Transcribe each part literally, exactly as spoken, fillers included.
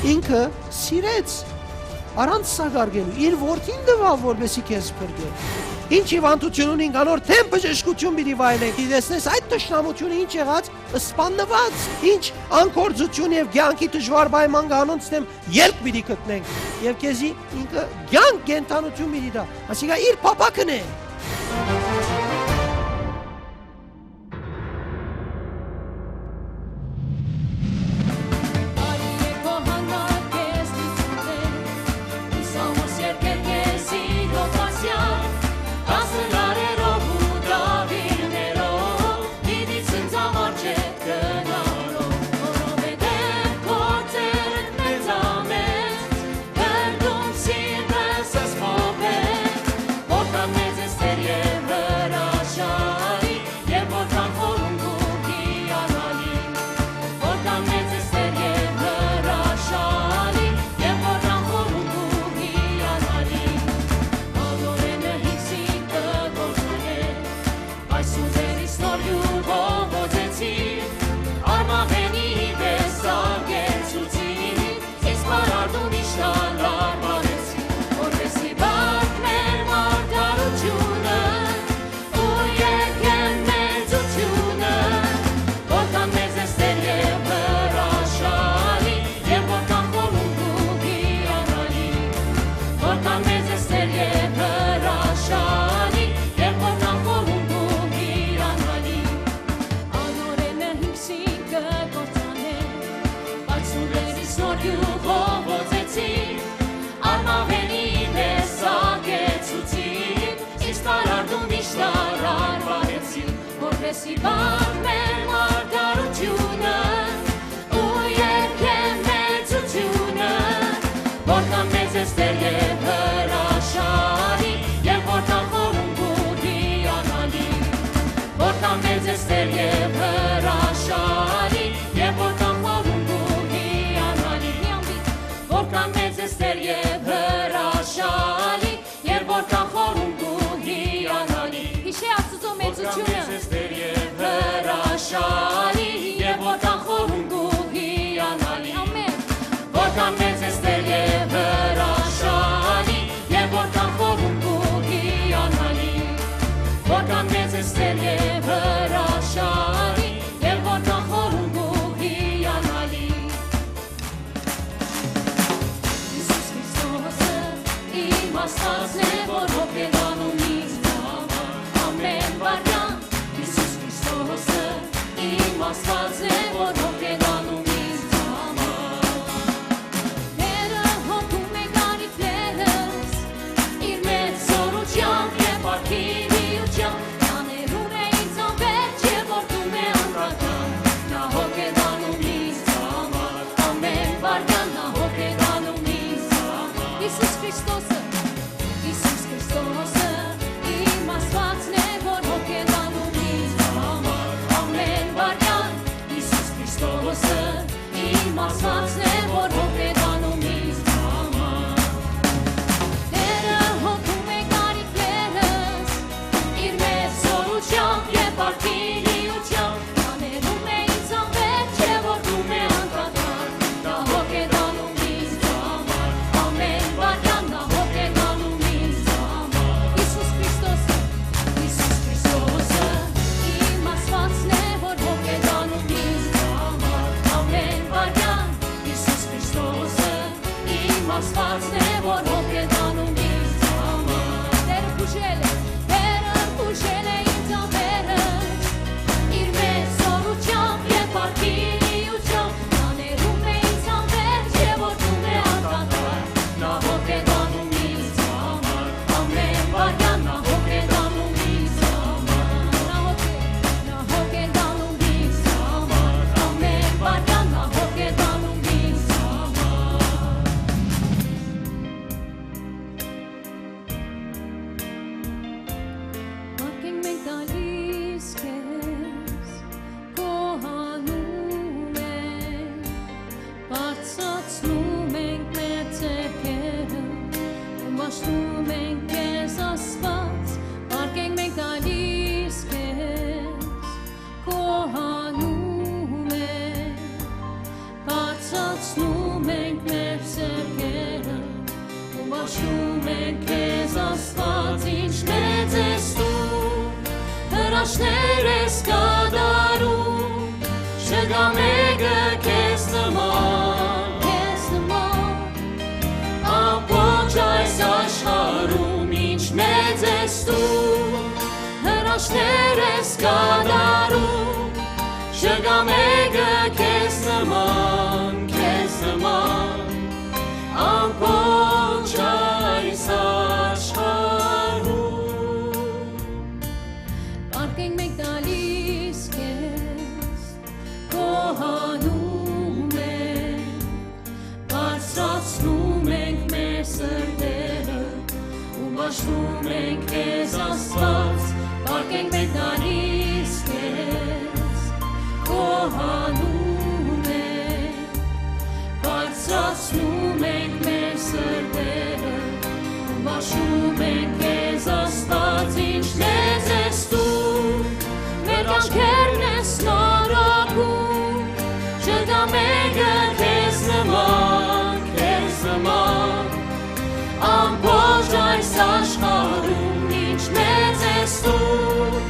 ինքը սիրեց, առանց սակարկելու, իր որդին տուաւ, որպեսզի քեզ փրկէ։ Ինչ հիւանդութիւն ունինք, անոր դէմ բժշկութիւն պիտի վայելենք։ Դի տեսնես այդ թշնամութիւնը ինչ եղած, սպաննուած, ինչ անգործութիւն եւ կեանքի դժուար պայման կա, անոնց դէմ ելք պիտի գտնենք եւ քեզի ինքը կեանք, կենդանութիւն պիտի տայ, ասիկա իր փափաքն է։ Որպեսի բան մեր մարտարությունը ու երկրի մեծությունը, որքան մեծ ես Տեր և հրաշալի, և որքան խորհուրդ ու հիանալի, որքան մեծ ես Տեր և հրաշալի, և որքան խորհուրդ ու հիանալի, որքան մեծ ես Տեր և հրաշալի, և որքան խորհուրդ ու հիանալի։ Հիշէ Աստուծոյ մեծութիւնը։ Որքան մեծ ես Տեր և հրաշալի, և որքան խորհուրդ ու հիանալի։ Ամէն։ Որքան մեծ ես Տեր և հրաշալի, և որքան խորհուրդ ու հիանալի։ Որքան մեծ ես Տեր և հրաշալի, և որքան խորհուրդ ու հիանալի։ Հիսուս Քրիստոսը իմ Աստուածն է, որ հոգ է տանում ինձ համար ամէն վայրկեան։ Հիսուս Քրիստոսը իմ Աստուածն է, որ հոգ է տանում ինձ համար։ Տերը հոգում է կարիքներս, իր մեծ զօրութեամբ եւ բարքիլիութեամբ, աներում է ինձ անվերջ եւ որդում է անդրական։ Նա հոգ է տանում ինձ համար, ամէն վայրկեան նա հոգ է տանում ինձ համար։ Հիսուս Քրիստոսը, Հիսուս Քրիստոսը իմ Աստուածն է, որ հոգ է տանում ինձ համար, ամէն վայրկեան։ Հիսուս Քրիստոսը իմ Աստուածն է, որ հոգ է տանում ինձ համար։ Տերը հոգում է կարիքներս, իր մեծ զօրութեամբ եւ բարքիլիութեամբ, աներում է ինձ անվերջ եւ որդում է անդրական։ Նա հոգ է տանում ինձ համար, ամէն վայրկեան նա հոգ է տանում ինձ համար։ Հիսուս Քրիստոսը, Հիսուս Քրիստոսը իմ Աստուածն է, որ հոգ է տանում ինձ համար, ամէն վայրկեան։ Հիսուս Քրիստոսը իմ Աստուածն է, որ հոգ է տանում ինձ համար։ Տերը բուժել է, Տերը բուժել է ինձ անվերջ, իր մեծ զօրութեամբ եւ բարքիլիութեամբ, աներում է ինձ անվերջ եւ որդում է անդրական։ Նա հոգ է տանում ինձ համար, ամէն վայրկեան նա հոգ է տանում ինձ համար։ Նա հոգ է, նա հոգ է տանում ինձ համար, ամէն վայրկեան նա հոգ է տանում ինձ համար։ Հոգ ենք մենք տալիս քեզ, քո անունը բարձրացնում ենք մեր ձեռքերը, ումաշտում ենք քեզ, Աստված, պարգենք մենք տալիս քեզ, քո անունը բարձրացնում ենք Ո մենք քեզ, Աստուած, ինչ մեծ ես դու, հրաշքներ ես կատարում, չկայ մէկը քեզ նման, քեզ նման։ Ամբողջ այս աշխարհում ինչ մեծ ես դու, հրաշքներ ես կատարում, չկայ մէկը քեզ նման, քեզ նման, ամբողջ այս աշխարհում։ Պարգ ենք մենք տալիս քեզ, քո անունը, բարձրացնում ենք մեր սրտերը, ու պաշտում ենք քեզ, Աստուած, պարգ ենք մենք տալիս քեզ, քո անունը, բարձրացնում ենք մեր սրտերը, ու պաշտում ենք քեզ, Աստուած, ինչ մեծ ես դու, մեր կյանքերն ես նորոգում, չկայ մէկը քեզ նման, քեզ նման։ Ամբողջ այս աշխարհում ինչ մեծ ես դու,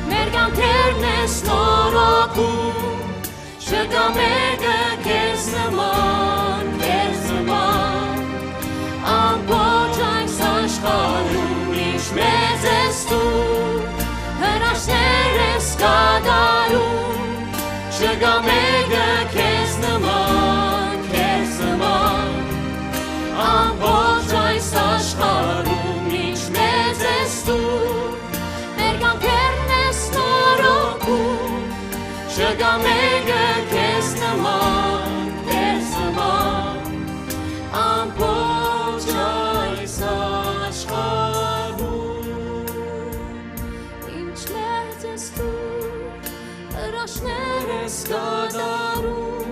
մեր կյանքերն ես նորոգում, չկայ մէկը քեզ նման, քեզ նման։ Ամբողջ այս աշխարհում ինչ մեծ ես դու, հրաշքներ ես կատարում, չկայ մէկը քեզ նման, քեզ նման։ Ամբողջ այս աշխարհում ինչ մեծ ես դու, մեր կյանքերն ես նորոգում, չկայ մէկը քեզ նման, քեզ նման։ Ամբողջ այս աշխարհում ինչ մեծ ես դու, հրաշքներ ես կատարում,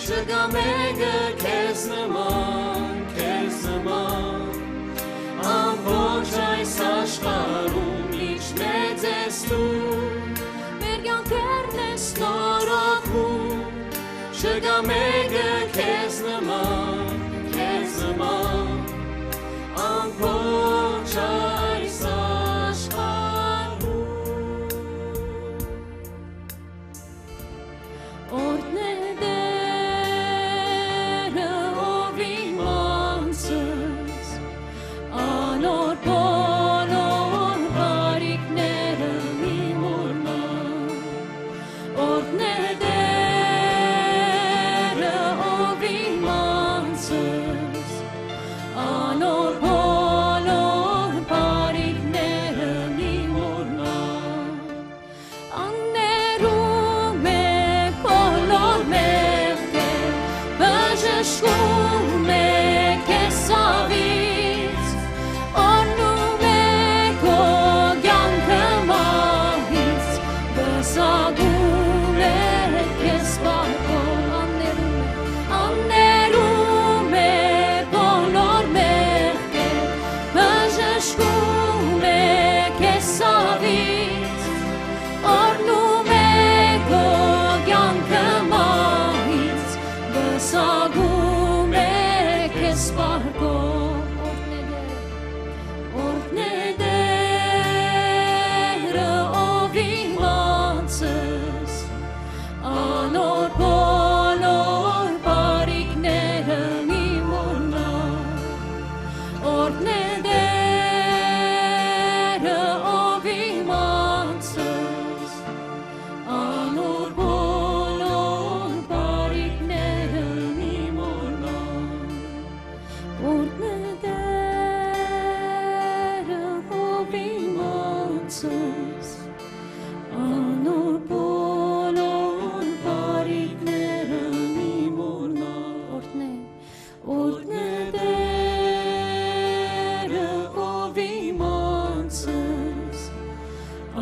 չկայ մէկը քեզ նման, քեզ նման։ Ամբողջ այս աշխարհում ինչ մեծ ես դու, մեր կյանքերն ես նորոգում, չկայ մէկը քեզ նման, քեզ նման։ Ամբողջ այս աշխարհում։ Օրհնէ Տէրը, ով իմ անձս, անոր բոլոր բարիքները մի մոռնայ։ Օրհնէ Տէրը, ով իմ անձս, անոր բոլոր բարիքները մի մոռնայ։ Ան ներում է բոլոր մեղքեր, բժշկում է քեզ ցաւից, օրհնում է քո կեանքը մահից, պսակում է քեզ պարկով։ Ան ներում է, ան ներում է բոլոր մեղքեր, բժշկում է քեզ ցաւից, օրհնում է քո կեանքը մահից, պսակում է քեզ պարկով։ Օրհնէ Տէրը, օրհնէ Տէրը, ով իմ անձս, անոր բոլոր բարիքները մի մոռնայ։ Օրհնէ Տէրը, ով իմ անձս, անոր բոլոր բարիքները մի մոռնայ։ Օրհնէ Տէրը, ով իմ անձս, անոր բոլոր բարիքները մի մոռնայ։ Օրհնէ, օրհնէ Տէրը, ով իմ անձս,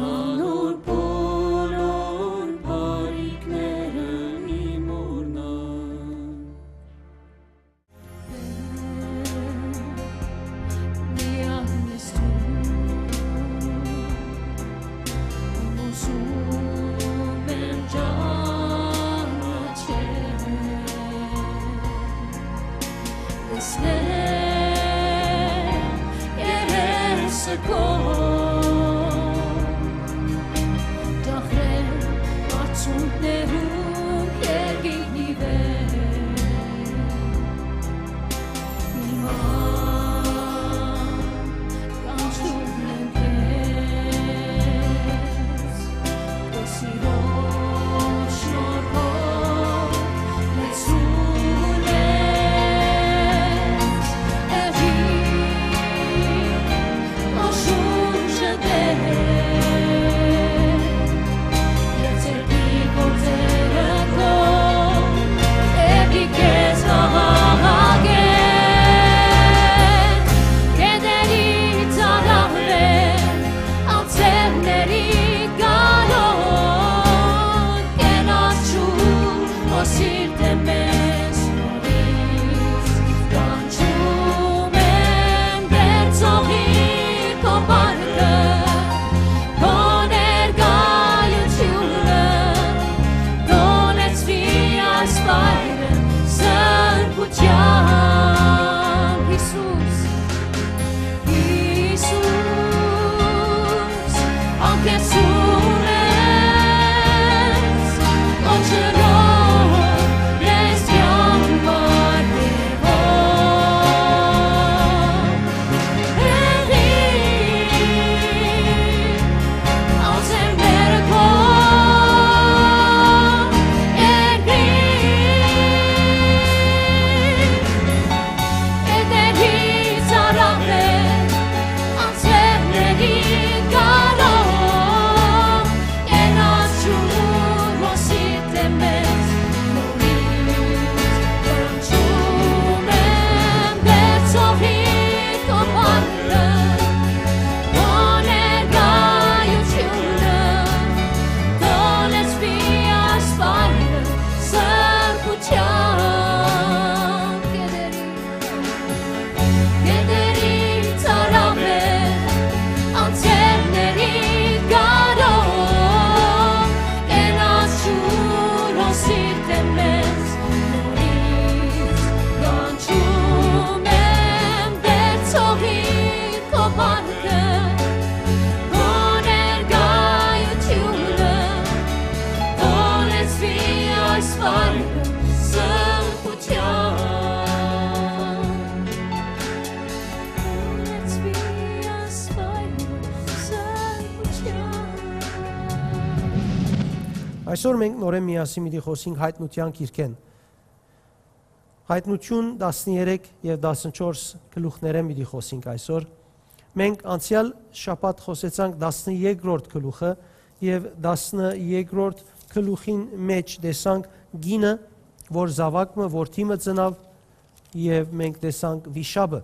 անոր բոլոր բարիքները մի մոռնայ։ Միայն ես դու, ուզում եմ ճանաչել, տեսնել Քո ճախրեր բարձունքներուն երկինքնի վեր։ Հիմա կանչում եմ քեզ, քո սիրո շնորհքով լեցուն ես, հեռի Ո շունչը դեր, եթերքի գործերը քո, դեպի քեզ կհաղակեն, կեդերի ծառաներ, անձերների գալով, կենաց ջուր, քո սիրտը մեզ նորից կանչում են, դերձողի քո բարքը, քո ներկայությունը, կոնեցվի այս վայրը սրբությամբ, Յիսուս, Յիսուս, անկեցուն ես, օջերով ես կեանք վառ Եղող։ Հեռի անձերները քո, երկրի կեդերից առաւել, անձերների գալով, կենաց ջուր, քո սիրտը մեզ նորից կանչում եմ, դերձողի քո բարքը, քո ներկայությունը, կոնեցվի այս վայրը սրբությամբ, կեդերի, կեդերի ծառավել, անձերների գալով, կենաց ջուր, քո սիրտը մեզ նորից կանչում եմ, դերձողի քո բարքը, քո ներկայությունը, կոնեցվի այս վայրը սրբությամբ, կոնեցվի այս վայրը սրբությամբ։ Այսօր մենք նորէն միասին պիտի խօսենք Յայտնութեան գիրքէն։ Յայտնութիւն տասներեք եւ տասնչորս գլուխներէն պիտի խօսենք այսօր։ Մենք անցեալ շաբաթ խօսեցանք տասներկրորդ գլուխը եւ տասներկրորդ գլուխին մէջ տեսանք կինը, որ զաւակ մը, որդի մը ծնաւ, եւ մենք տեսանք վիշապը։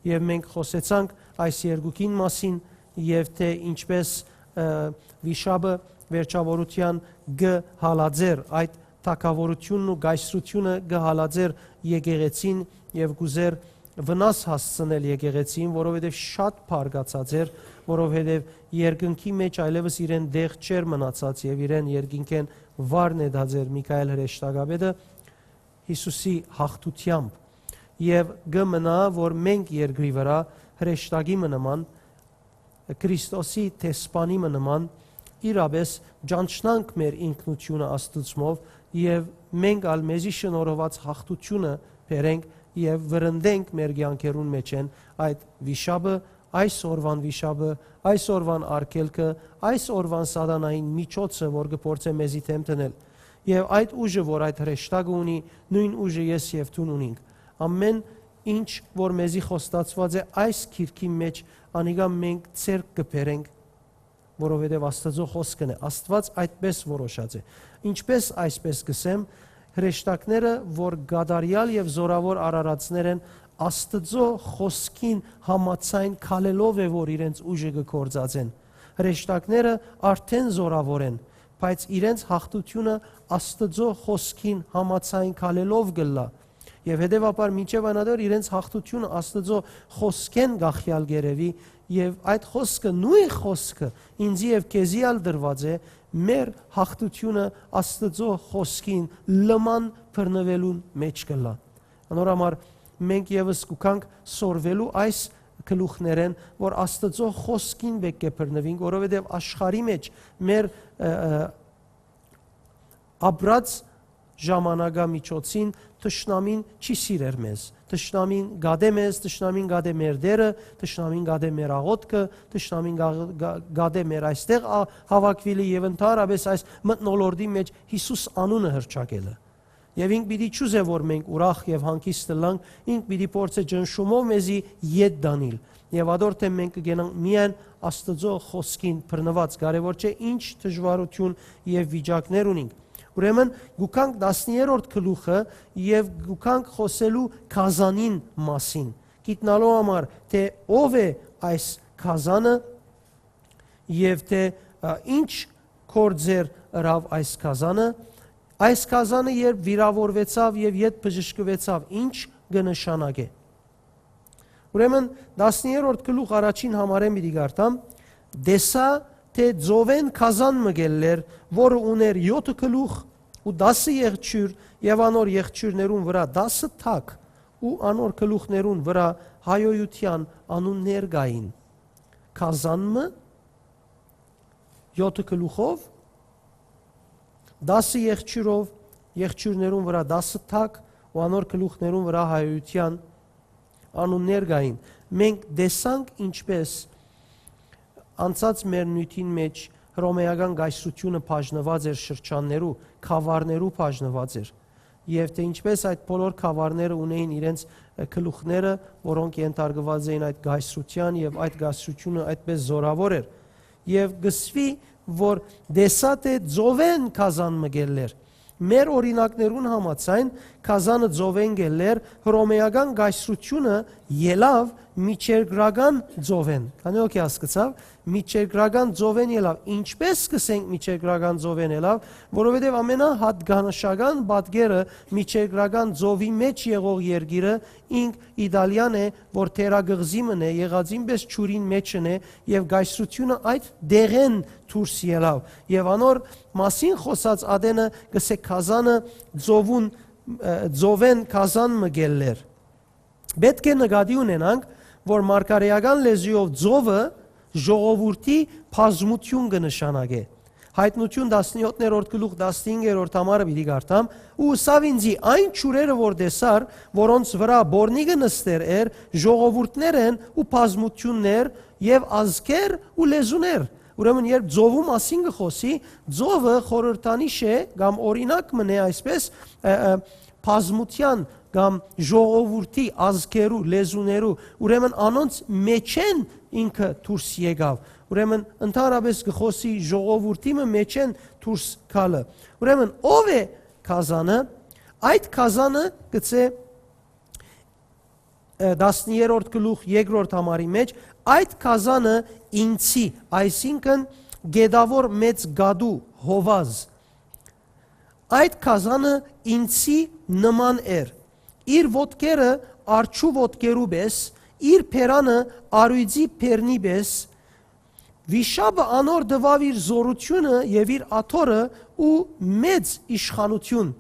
Եւ մենք խօսեցանք այս երկուքին մասին եւ թէ ինչպէս, ը, վիշապը վերջավորութեան կը հալածէր, այդ թագաւորութիւնն ու կայսրութիւնը կը հալածէր եկեղեցին եւ կ'ուզէր վնաս հասցնել եկեղեցին, որովհետեւ շատ բարկացած էր, որովհետեւ երկնքի մէջ այլեւս իրեն տեղ չէր մնացած եւ իրեն երկինքէն վար նետած էր Միքայէլ հրեշտակապետը Յիսուսի յաղթութեամբ։ Եւ կը մնայ, որ մենք երկրի վրայ հրեշտակի մը նման, Քրիստոսի դեսպանի մը նման, իրապէս ճանչնանք մեր ինքնութիւնը Աստուծմով եւ մենք ալ մեզի շնորհուած յաղթութիւնը բերենք եւ վրընդենք մեր կեանքերուն մէջէն այդ վիշապը, այս օրուան վիշապը, այս օրուան արգելքը, այս օրուան սատանային միջոցը, որ կը փորձէ մեզի դէմ դնել։ Եւ այդ ուժը, որ այդ հրեշտակը ունի, նոյն ուժը ես եւ դուն ունինք։ Ամէն ինչ, որ մեզի խոստացուած է այս գիրքին մէջ, անիկա մենք ձեռք կը բերենք, որովհետեւ Աստուծոյ խօսքն է, Աստուած այդպէս որոշած է։ Ինչպէս այսպէս կ'ըսեմ, հրեշտակները, որ կատարեալ եւ զօրաւոր արարածներ են, Աստուծոյ խօսքին համաձայն քալելով է, որ իրենց ուժը կը գործածեն։ Հրեշտակները արդէն զօրաւոր են, բայց իրենց յաղթութիւնը Աստուծոյ խօսքին համաձայն քալելով կ'ըլլայ։ Եւ հետեւաբար մինչեւ այն ատոր իրենց յաղթութիւնը Աստուծոյ խօսքէն կախեալ կ'երեւի, եւ այդ խօսքը, նոյն խօսքը ինձի եւ քեզի ալ տրուած է, մեր յաղթութիւնը Աստուծոյ խօսքին լման բռնուելուն մէջ կ'ըլլայ։ Անոր համար մենք եւս կու գանք սորվելու այս գլուխներէն, որ Աստուծոյ խօսքին պէտք է բռնուինք, որովհետեւ աշխարհի մէջ մեր, ը, ը, ապրած ժամանակամիջոցին թշնամին չի սիրեր մեզ։ Թշնամին գատէ մեզ, թշնամին գատէ մեր դերը, թշնամին գատէ մեր աղօթքը, թշնամին գա-, գա-, գատէ մեր այստեղ ա-, հավաքուիլը եւ ընդհանրապէս այս մթնոլորտի մէջ Յիսուս անունը հռչակելը։ Եւ ինք պիտի չուզէ, որ մենք ուրախ եւ հանգիստ ըլլանք, ինք պիտի փորձէ ճնշումով մեզի ետ տանիլ։ Եւ ատոր թէ մենք կը գնանք միայն Աստուծոյ խօսքին բռնուած, կարեւոր չէ ինչ դժուարութիւն եւ վիճակներ ունինք։ Ուրեմն, գուքանք տասներորդ գլուխը եւ գուքանք խօսելու գազանին մասին, գիտնալու համար, թէ ով է այս գազանը, եւ թէ, ա, ինչ գործեր ըրաւ այս գազանը, այս գազանը երբ վիրաւորուեցաւ եւ ետ բժշկուեցաւ, ինչ կը նշանակէ։ Ուրեմն, տասներորդ գլուխ առաջին համարէն պիտի կարդամ. «Տեսայ թէ ծովէն գազան մը կ'ելլէր, որը ունէր եօթը գլուխ ու տասը եղջիւր, եւ անոր եղջիւրներուն վրայ տասը թագ ու անոր գլուխներուն վրայ հայոյութեան անուններ կային»։ Գազան մը, եօթը գլուխով, տասը եղջիւրով, եղջիւրներուն վրայ տասը թագ ու անոր գլուխներուն վրայ հայոյութեան անուններ կային։ Մենք տեսանք ինչպէս անցած մեր նիւթին մէջ հռոմէական կայսրութիւնը բաժնուած էր շրջաններու, գաւառներու բաժնուած էր։ Եւ թէ ինչպէս այդ բոլոր գաւառները ունէին իրենց, ը, գլուխները, որոնք ենթարկուած էին այդ կայսրութեան, եւ այդ կայսրութիւնը այդպէս զօրաւոր էր։ Եւ կ'ըսուի, որ տեսայ թէ ծովէն գազան մը կ'ելլէր։ Մեր օրինակներուն համաձայն, գազանը ծովէն կ'ելլէր, հռոմէական կայսրութիւնը ելաւ միջերկրական ծովէն։ Քանի՞ օքէ հասկցաւ, միջերկրական ծովէն ելաւ։ Ինչպէս կ'ըսենք միջերկրական ծովէն ելաւ, որովհետեւ ամենահատկանշական պատկերը միջերկրական ծովի մէջ եղող երկիրը ինք Իտալիան է, որ թերակղզի մըն է, եղածին պէս ջուրին մէջն է, եւ կայսրութիւնը այդ դեղէն դուրս ելաւ։ Եւ անոր մասին խօսած ատենը կ'ըսէ գազանը ծովուն, ը, ծովէն գազան մը կ'ելլէր։ Պէտք է նկատի ունենանք, որ մարգարէական լեզուով ծովը ժողովուրդի բազմութիւն կը նշանակէ։ Յայտնութիւն տասնեօթերորդ գլուխ տասնհինգերորդ համարը պիտի կարդամ, ու ըսաւ ինձի. «Այն ջուրերը որ տեսար, որոնց վրայ բորնիկը նստեր էր, ժողովուրդներ են ու բազմութիւններ եւ ազգեր ու լեզուներ»։ Ուրեմն, երբ ծովու մասին կը խօսի, ծովը խորհրդանիշ է կամ օրինակ մըն է այսպէս, ը, ը, բազմութեան կամ ժողովուրդի, ազգերու, լեզուներու, ուրեմն անոնց մէջէն ինքը դուրս եկաւ։ Ուրեմն ընդհանրապէս կը խօսի ժողովուրդի մը մէջէն դուրս գալը։ Ուրեմն ո՞վ է գազանը։ Այդ գազանը գցէ, ը, տասներորդ գլուխ երկրորդ համարի մէջ, այդ գազանը ինձի, այսինքն գետաւոր մեծ գատու հովազ, այդ գազանը ինձի նման էր, իր ոտքերը արջու ոտքերու պէս, իր բերանը արոյծի բերնի պէս։ Վիշապը անոր տուաւ իր զօրութիւնը եւ իր աթոռը ու մեծ իշխանութիւն։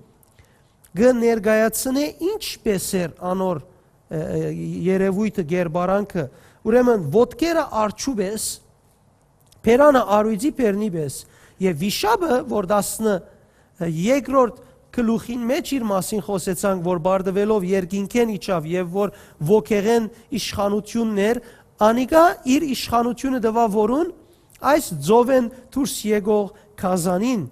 Կը ներկայացնէ ինչպէս էր անոր, ը, ը, երեւոյթը, կերպարանքը։ Ուրեմն ոտքերը արջու պէս, բերանը արոյծի բերնի պէս, եւ վիշապը, որ տասնը երկրորդ գլուխին մէջ իր մասին խօսեցանք, որ բարդուելով երկինքէն իջաւ եւ որ ոգեղէն իշխանութիւնն էր, անիկա իր իշխանութիւնը տուաւ որուն, այս ծովէն դուրս եկող գազանին։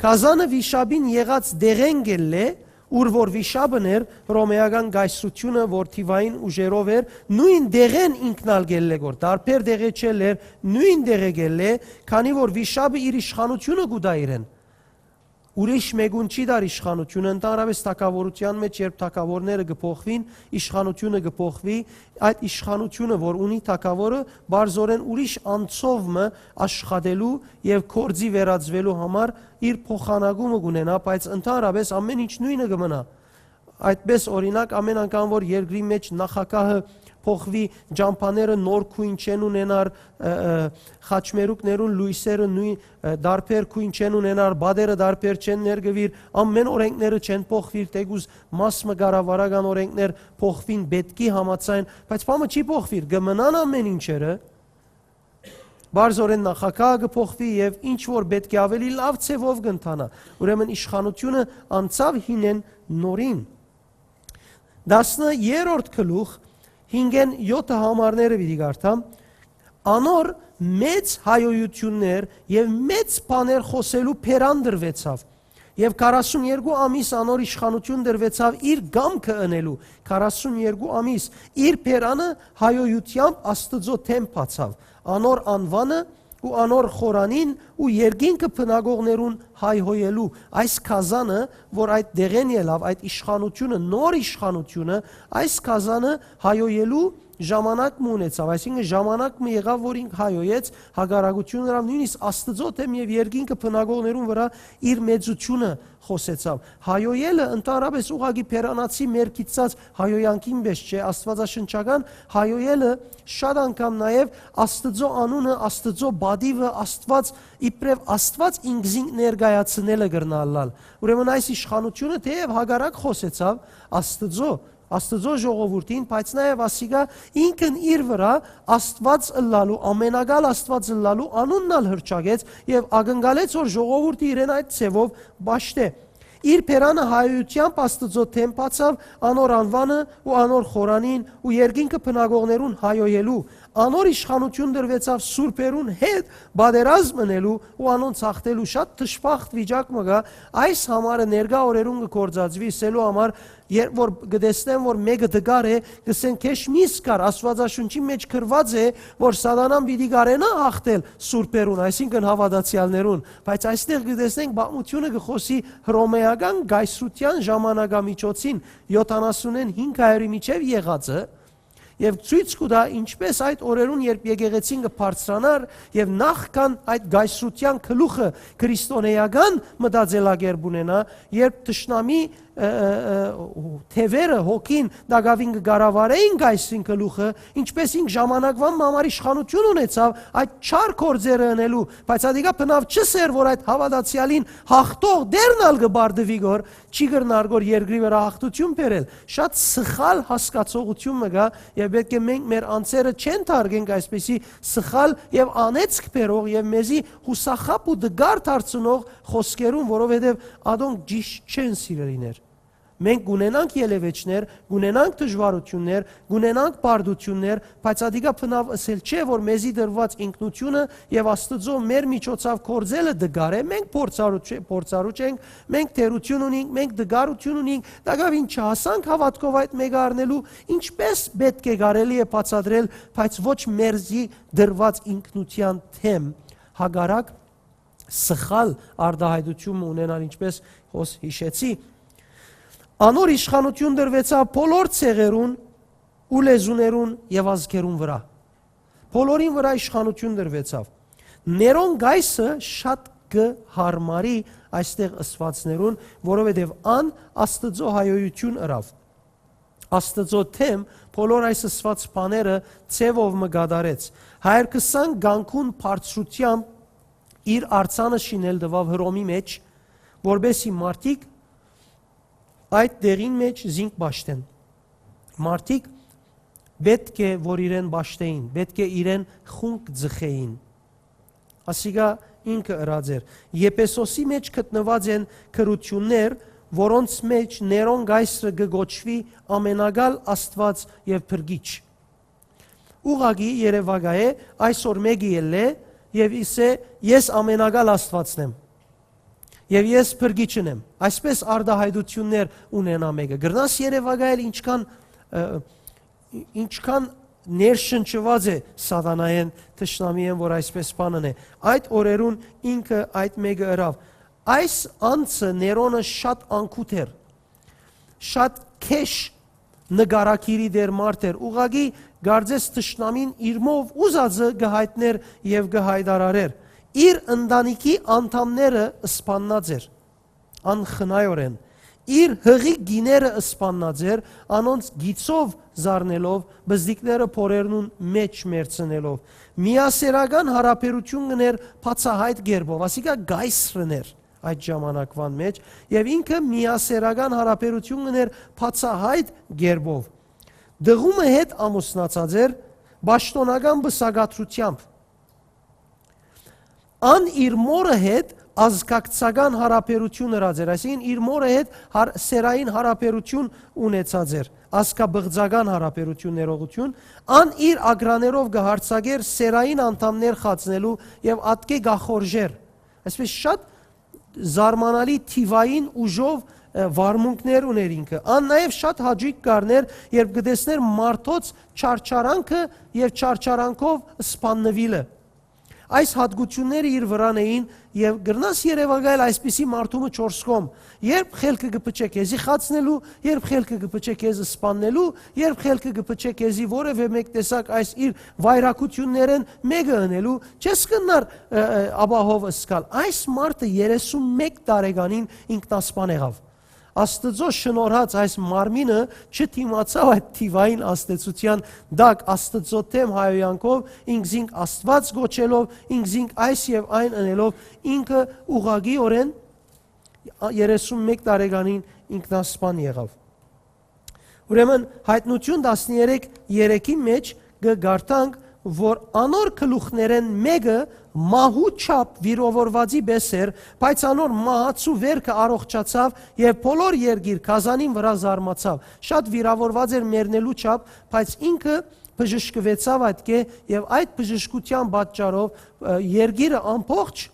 Գազանը վիշապին եղած դեղէն կ'ելլէ, ուր որ վիշապն էր, հռոմէական կայսրութիւնը, որ թիւային ուժերով էր, նոյն դեղէն ինքն ալ կ'ելլէ, որ տարբեր դեղէ չ'ելլէր, նոյն դեղէ կ'ելլէ, քանի որ վիշապը իր իշխանութիւնը կու տայ իրեն։ Ուրիշ մէկուն չի տար իշխանութիւնը, ընդհանրապէս թագաւորութեան մէջ, երբ թագաւորները կը փոխուին, իշխանութիւնը կը փոխուի, այդ իշխանութիւնը, որ ունի թագաւորը, բարձորեն ուրիշ անցով մը աշխատելու եւ գործի վերածուելու համար իր փոխանակումը կ'ունենայ, բայց ընդհանրապէս ամէն ինչ նոյնը կը մնայ։ Այդպէս, օրինակ, ամէն անգամ որ երկրի մէջ նախագահը փոխուի, ճամբաները նոր գոյն չեն ունենար, ը, ը, խաչմերուկներուն լոյսերը նոյն, ը, տարբեր գոյն չեն ունենար, պատերը տարբեր չեն ներկուիր, ամէն օրենքները չեն փոխուիր, թէկուզ մաս մը կառավարական օրենքներ փոխուին պէտքի համաձայն, բայց բանը չի փոխուիր, կը մնան ամէն ինչերը։ Բարձորեն նախագահը կը փոխուի եւ ինչ որ պէտք է աւելի լաւ ձեւով կ'ընթանայ։ Ուրեմն իշխանութիւնը անցաւ հինէն նորին։ Տասներորդ գլուխ, հինգէն եօթը համարները պիտի կարդամ։ Անոր մեծ հայոյութիւններ եւ մեծ բաներ խօսելու բերան տրուեցաւ։ Եւ քառասուն երկու ամիս անոր իշխանութիւն տրուեցաւ իր կամքը ընելու, քառասուն երկու ամիս, իր բերանը հայոյութեամբ Աստուծոյ դէմ բացաւ, անոր անուանը ու անոր խորանին ու երկինքը բնակողներուն հայհոյելու։ Այս գազանը, որ այդ դեղէն ելաւ, այդ իշխանութիւնը, նոր իշխանութիւնը, այս գազանը հայոյելու ժամանակ մը ունեցաւ, այսինքն ժամանակ մը եղաւ, որ ինք հայոյեց, հակառակութիւն ըրաւ նոյնիսկ Աստուծոյ դէմ եւ երկինքը բնակողներուն վրայ իր մեծութիւնը խօսեցաւ։ Հայոյելը ընդհանրապես ուղղակի բերանացի մեր գիտած հայոյանքին պէս չէ, աստուածաշնչական հայոյելը շատ անգամ նաեւ Աստուծոյ անունը, Աստուծոյ պատիւը, Աստուած, իբրեւ Աստուած ինքզինք ներկայացնելը կրնայ ըլլալ։ Ուրեմն այս իշխանութիւնը թէեւ հակառակ խօսեցաւ Աստուծոյ, Աստուծոյ ժողովուրդին, բայց նաեւ ասիկա ինքն իր վրայ Աստուած ըլլալու, ամենակալ Աստուած ըլլալու անունն ալ հռչակեց եւ ակնկալեց, որ ժողովուրդը իրեն այդ ձեւով պաշտէ։ Իր բերանը հայոյութեամբ Աստուծոյ դէմ բացաւ, անոր անուանը ու անոր խորանին ու երկինքը բնակողներուն հայոյելու։ Անոր իշխանութիւն տրուեցաւ սուրբերուն հետ պատերազմ ընելու ու անոնց յաղթելու։ Շատ դժբախտ վիճակ մը կայ, այս համարը ներկայ օրերուն կը գործածուի, ըսելու համար, երբ որ կը տեսնեն, որ մէկը տկար է, կ'ըսեն, քեշ միս կար, Աստուածաշունչի մէջ գրուած է, որ Սատանան պիտի կարենայ յաղթել սուրբերուն, այսինքն հաւատացեալներուն, բայց այստեղ կը տեսնենք, պատմութիւնը կը խօսի հռոմէական կայսրութեան ժամանակամիջոցին, յոթանասունէն հինգ հարիւրի միջեւ եղածը, եւ ցոյց կու տայ, ինչպէս այդ օրերուն, երբ եկեղեցին կը բարձրանար, եւ նախքան այդ կայսրութեան գլուխը քրիստոնէական մտածելակերպ ունենայ, երբ թշնամի, ը, ը, ը, թեւերը, հոգին տակաւին կը կառավարէին կայսրին գլուխը, ինչպէս ինք ժամանակվան մը համար իշխանութիւն ունեցաւ այդ չար գործերը ընելու, բայց ատիկա բնաւ չ'ըսէր, որ այդ հաւատացեալին յաղթող Տէրն ալ կը պարտուի, որ չի կրնար, որ երկրի վրայ յաղթութիւն բերել։ Շատ սխալ հասկացողութիւն մը կայ, եւ պէտք է մենք մեր անձերը չեն թարգենք այսպիսի սխալ եւ անեծք բերող եւ մեզի յուսախաբ ու տկար դարձնող խօսքերուն, որովհետեւ ատոնք ճիշդ չեն, սիրելիներ։ Մենք կունենանք ելեւէջներ, կունենանք դժուարութիւններ, կունենանք պարտութիւններ, բայց ատիկա բնաւ ըսել չէ, որ մեզի տրուած ինքնութիւնը եւ Աստուծոյ մեր միջոցաւ գործելը տկար է։ Մենք փորձառու չէ-, փորձառու չենք, մենք թերութիւն ունինք, մենք տկարութիւն ունինք, տակաւին չհասանք հաւատքով այդ մէկը առնելու, ինչպէս պէտք է կարելի է բացատրել, բայց ոչ մերզի տրուած ինքնութեան դէմ, հակառակ սխալ արտահայտութիւն մը ունենալ, ինչպէս հոս յիշեցի։ Անոր իշխանութիւն տրուեցաւ բոլոր ցեղերուն ու լեզուներուն եւ ազգերուն վրայ։ Բոլորին վրայ իշխանութիւն տրուեցաւ։ Ներոն կայսը շատ կը յարմարի այստեղ ըսուածներուն, որովհետեւ ան Աստուծոյ հայոյութիւն ըրաւ։ Աստուծոյ դէմ բոլոր այս ըսուած բաները ձեւով մը կատարեց։ Հայերկսան կանգուն բարձրութեամբ իր արձանը շինել տուաւ Հռոմի մէջ, որպէսզի մարդիկ այդ տեղին մէջ զինք պաշտեն։ Մարդիկ պէտք է, որ իրեն պաշտէին, պէտք է իրեն խունկ ձգէին։ Ասիկա ինքը ըրած էր։ Եփեսոսի մէջ գտնուած են գրութիւններ, որոնց մէջ Ներոն կայսրը կը կոչուի ամենակալ Աստուած եւ Փրկիչ։ Ուղղակի երեւակայ է, այսօր մէկը ելլէ եւ ըսէ, «Ես ամենակալ Աստուածն եմ եւ ես Փրկիչն եմ»։ Այսպէս արտահայտութիւններ ունենայ մէկը։ Կրնաս երեւակայել ինչքան, ը, ինչքան ներշնչուած է սատանայէն, թշնամիէն, որ այսպէս բան ընէ։ Այդ օրերուն ինքը այդ մէկը ըրաւ։ Այս անձը, Ներոնը, շատ անկութ էր, շատ քեշ նկարագիրի դեր մարդ էր, ուղղակի կարծես թշնամին իրմով ուզածը կը յայտնէր եւ կը յայտարարէր։ Իր ընտանիքի անդամները սպաննած էր անխնայորեն, Իր յղի կիները սպաննած էր, անոնց գիծով զարնելով, բզդիկները փորերնուն մէջ մերցնելով։ Միասերական յարաբերութիւն կ'ընէր բացահայտ կերպով, ասիկա կայսրն էր այդ ժամանակվան մէջ, եւ ինքը միասերական յարաբերութիւն կ'ընէր բացահայտ կերպով։ Դղումը հետ ամուսնացած էր պաշտոնական բսակադրութեամբ։ Ան իր մօրը հետ ազգակցական յարաբերութիւն ըրած էր, այսինքն՝ իր մօրը հետ հար-, սեռային յարաբերութիւն ունեցած էր, ազգապղծական յարաբերութիւն, ներողութիւն։ Ան իր ագրաներով կը յարձակէր սեռային անդամներ խածնելու եւ ատկէ կախորժէր։ Այսպես շատ զարմանալի թիվային ուժով, ը, վարմունքներ ուներ ինքը։ Ան նաեւ շատ հաճոյք կ'առնէր, երբ կը տեսնէր մարդոց չարչարանքը եւ չարչարանքով սպաննուիլը։ Այս յատկությունները իր վրան էին, եւ կրնաս երեւակայել այսպիսի մարդու մը չորս կողմ, երբ խելքը կը փչէ քեզի խածնելու, երբ խելքը կը փչէ քեզ սպաննելու, երբ խելքը կը փչէ քեզի որեւէ մէկ տեսակ այս իր վայրագութիւններէն մէկը ընելու, չես կրնար, ը, ը, ապահով ըսկալ։ Այս մարդը երեսուն մէկ տարեկանին ինքնասպան եղաւ։ Աստուծոյ շնորհած այս մարմինը չդիմացաւ այդ թիվային ազդեցութեան տակ, Աստուծոյ դէմ հայհոյանքով, ինքզինք Աստուած կոչելով, ինքզինք այս եւ այն ընելով, ինքը ուղղակիօրէն երեսուն մէկ տարեկանին ինքնասպան եղաւ։ Ուրեմն, Յայտնութիւն տասներեք երեքի մէջ կը կարդանք, որ անոր գլուխներէն մէկը մահու չափ վիրաւորուածի պէս էր, բայց անոր մահացու վերքը առողջացաւ եւ բոլոր երկիր գազանին վրայ զարմացաւ։ Շատ վիրաւորուած էր մեռնելու չափ, բայց ինքը բժշկուեցաւ ատկէ եւ այդ բժշկութեան պատճառով, ը, երկիրը ամբողջ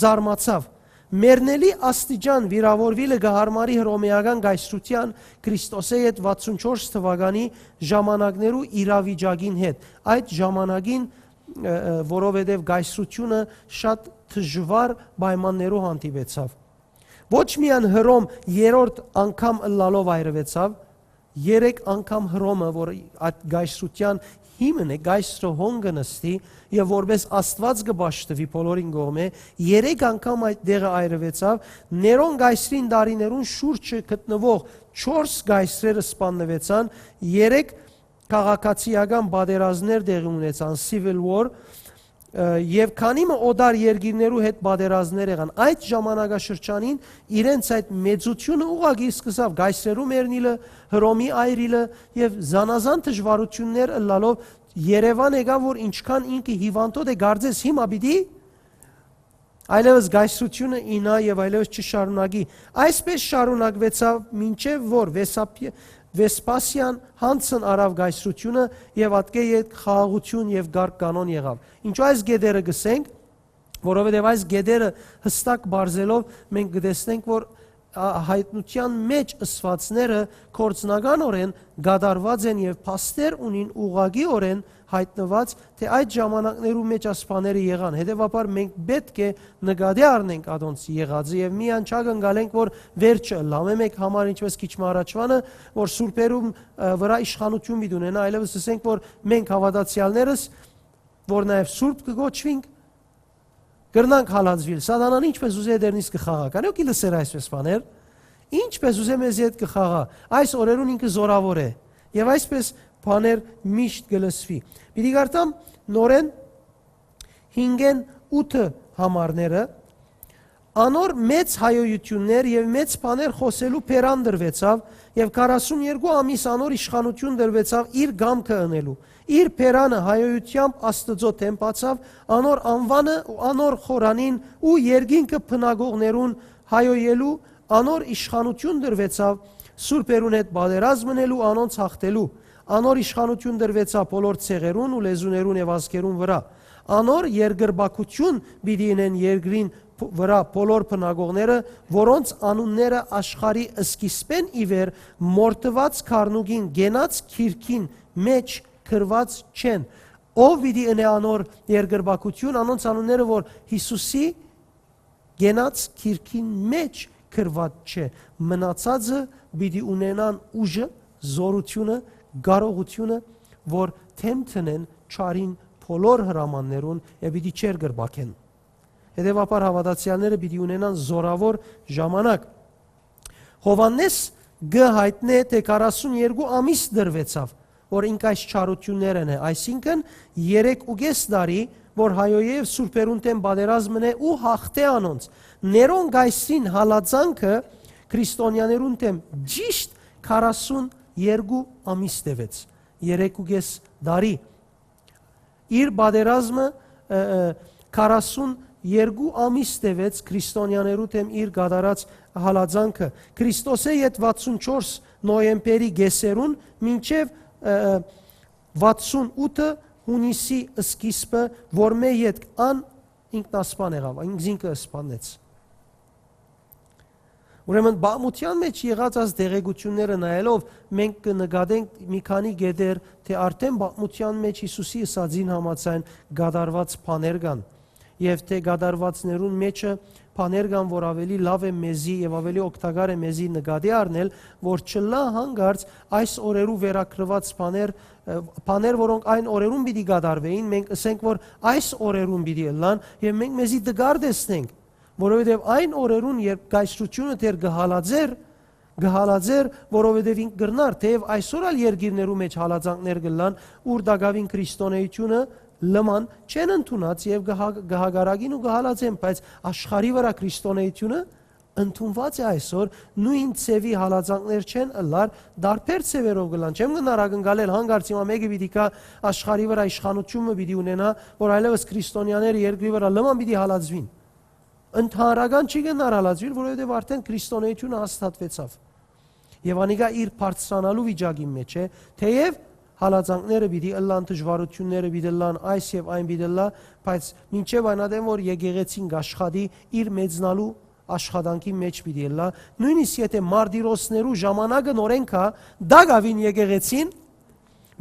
զարմացաւ։ Մեռնելի աստիճան վիրաւորուիլը կը յարմարի Հռոմէական կայսրութեան Քրիստոսէ յետ վաթսուն չորս թուականի ժամանակներու իրավիճակին հետ։ Այդ ժամանակին, ը, ը, որովհետեւ կայսրութիւնը շատ դժուար պայմաններու հանդիպեցաւ։ Ոչ միայն Հռոմ երրորդ անգամ ըլլալով այրուեցաւ, երեք անգամ Հռոմը, որ այդ կայսրութեան հիմն է, կայսրը հոն կը նստի եւ որպես Աստուած կը պաշտուի բոլորին կողմէ, երեք անգամ այդ տեղը այրուեցաւ, Ներոն կայսրին տարիներուն շուրջը գտնուող չորս կայսրեր սպաննուեցան, երեք քաղաքացիական պատերազմներ տեղի ունեցան, civil war, ը, եւ քանի մը օտար երկիրներու հետ պատերազմներ եղան։ Այդ ժամանակաշրջանին իրենց այդ մեծութիւնը ուղղակի սկսաւ կայսրերու մեռնիլը, Հռոմի այրիլը եւ զանազան դժուարութիւններ ըլլալով Երեւան եկաւ, որ ինչքան ինքը հիվանդոտ է, կարծես հիմա պիտի այլեւս կայսրութիւնը իյնայ եւ այլեւս չշարունակի։ Այսպես շարունակուեցաւ, մինչեւ որ Վեսափի-, Վեսպասիան յանցն առաւ կայսրութիւնը եւ ատկէ ետք խաղաղութիւն եւ կարգ կանոն եղաւ։ Ինչու այս գետերը կ'ըսենք, որովհետեւ այս գետերը յստակ պարզելով մենք կը տեսնենք, որ, ա, Յայտնութեան մէջ ըսուածները գործնականօրէն կատարուած են եւ փաստեր ունին ուղղակիօրէն յայտնուած, թէ այդ ժամանակներու մէջ այս բաները եղան։ Հետեւաբար մենք պէտք է նկատի առնենք ադոնց եղածը եւ միայն չակնկալենք, որ վերջը ըլլայ։ Մէ-, մէկ համար, ինչպես քիչ մը առաջվանը, որ սուրբերուն, ը, վրայ իշխանութիւն պիտի ունենայ, այլեւս ըսենք, որ մենք հաւատացեալներս, որ նաեւ սուրբ կը կոչուինք, կրնանք հալածուիլ։ Սատանան ինչպես ուզէ դերնից կը խաղայ։ Կարելի՞ կը լսեր այսպես բաներ։ Ինչպես ուզէ մեզի հետ կը խաղայ։ Այս օրերուն ինքը զորաւոր է։ Եւ այսպես բաներ միշտ կը լսուի։ Պիտի կարդամ նորէն հինգէն ութը համարները։ Անոր մեծ հայոյութիւններ եւ մեծ բաներ խօսելու բերան տրուեցաւ եւ քառասուն երկու ամիս անոր իշխանութիւն տրուեցաւ իր կամքը ընելու։ Իր բերանը հայոյութեամբ Աստուծոյ դէմ բացաւ, անոր անուանը ու անոր խորանին ու երկինքը բնակողներուն հայոյելու, անոր իշխանութիւն տրուեցաւ սուրբերուն հետ պատերազմ ընելու, անոնց յաղթելու։ Անոր իշխանութիւն տրուեցաւ բոլոր ցեղերուն ու լեզուներուն եւ ազգերուն վրայ։ Անոր երկրպագութիւն պիտի ընեն երկրին բ-, վրայ բոլոր բնակողները, որոնց անունները աշխարհի սկիզբէն ի վեր մորթուած քառնուկին կենաց գիրքին մէջ գրուած չեն։ Ո՞վ պիտի ընէ անոր երկրպագութիւն, անոնց անունները, որ Յիսուսի կենաց գիրքին մէջ գրուած չէ, մնացածը պիտի ունենան ուժը, զօրութիւնը, կարողութիւնը, որ դէմ դնեն չարին բոլոր հրամաններուն եւ պիտի չերկրպագեն։ Հետեւաբար հաւատացեալները պիտի ունենան զորաւոր ժամանակ։ Յովհաննէս կը յայտնէ թէ քառասուն երկու ամիս տրուեցաւ, որ ինք այս չարութիւններն է, այսինքն երեք ու կէս տարի, որ հայոյեւ սուրբերուն դէմ պատերազմն է ու յաղթէ անոնց։ Ներոն կայսրին հալածանքը քրիստոնեաներուն դէմ ճիշտ քառասուն երկու ամիս տեւեց, երեք ու կէս տարի։ Իր պատերազմը, ը, ը, քառասուն երկու ամիս տեւեց քրիստոնեաներու դէմ իր կատարած հալածանքը։ Քրիստոսէ յետ վաթսուն չորս նոյեմբերի կէսերուն մինչեւ, ը, ը, վաթսուն ութը հունիսի սկիզբը, որմէ ետք ան ինքնասպան եղաւ, ինքզինքը սպանեց։ Ուրեմն, պատմութեան մէջ եղած այս տեղեկութիւնները նայելով, մենք կը նկատենք մի քանի կետեր, թէ արդէն պատմութեան մէջ Յիսուսի ըսածին համաձայն կատարուած բաներ կան, եւ թէ կատարուածներուն մէջը բաներ կան, որ աւելի լաւ է մեզի եւ աւելի օգտակար է մեզի նկատի առնել, որ չըլլայ յանկարծ այս օրերու վերագրուած բաներ, ը, բաներ, որոնք այն օրերուն պիտի կատարուէին, մենք ըսենք, որ այս օրերուն պիտի ըլլան, եւ մենք մեզի տկար տեսնենք, որովհետեւ այն օրերուն, երբ կայսրութիւնը դեռ կը հալածէր, կը հալածէր, որովհետեւ ինք կրնար, թէեւ այսօր ալ երկիրներու մէջ հալածանքներ կ'ըլլան, ուր տակաւին քրիստոնէութիւնը լման չեն ընդունած եւ կը հա-, կը հակառակին ու կը հալածեն, բայց աշխարհի վրայ քրիստոնէութիւնը ընդունուած է այսօր, նոյն ձեւի հալածանքներ չեն ըլլար, տարբեր ձեւերով կ'ըլլան։ Չեմ կրնար ակնկալել, յանկարծ հիմա մէկը պիտի գայ աշխարհի վրայ իշխանութիւն մը պիտի ունենայ, որ այլեւս քրիստոնեաները երկրի վրայ լման պիտի հալածուին։ Ընդհանրական չի կրնար հալածուիլ, որովհետեւ արդէն քրիստոնէութիւնը հաստատուեցաւ։ Եւ անիկա իր բարձրանալու վիճակին մէջ է, թէեւ հալածանքները պիտի ըլլան, դժուարութիւնները պիտի ըլլան, այս եւ այն պիտի ըլլայ, բայց մինչեւ այն ատեն որ եկեղեցին կ'աշխատի, իր մեծնալու աշխատանքի մէջ պիտի ըլլայ, նոյնիսկ եթէ մարտիրոսներու ժամանակը նորէն գայ, տակաւին եկեղեցին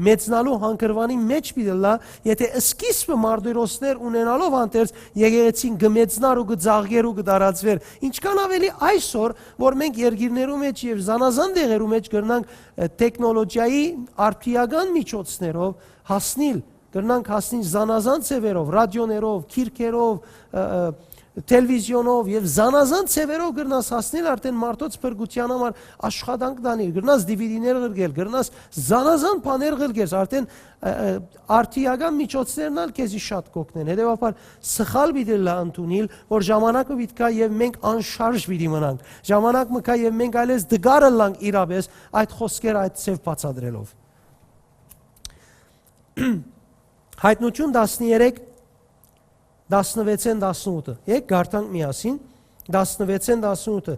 մեծնալու հանգրուանի մէջ պիտի ըլլայ, եթէ սկիզբը մարտիրոսներ ունենալով հանդերձ եկեղեցին կը մեծնար ու կը ծաղկեր ու կը տարածուեր։ Ինչքան աւելի այսօր, որ մենք երկիրներու մէջ եւ զանազան տեղերու մէջ կրնանք, ը, տեխնոլոգիայի արդիական միջոցներով հասնիլ, կրնանք հասնիլ զանազան ձեւերով, ռադիոներով, գիրքերով, ը, ը, տելեվիզիոնով եւ զանազան ձեւերով կրնաս հասնիլ արդէն մարդոց փրկութեան համար աշխատանք տանիլ, կրնաս D V D-ներ ղրկել, կրնաս զանազան բաներ ղրկես, արդէն, ը, ը, արդիական միջոցներն ալ քեզի շատ կօգնեն։ Հետեւաբար սխալ պիտի ըլլայ ընդունիլ, որ ժամանակը պիտի գայ եւ մենք անշարժ պիտի մնանք։ Ժամանակ մը գայ եւ մենք այլեւս տկար ըլլանք իրապէս այդ խօսքերը այդ ձեւ բացատրելով։ Հայտնություն տասներեք, տասնվեցէն տասնութը։ Եկեք կարդանք միասին, տասնվեցէն տասնութը։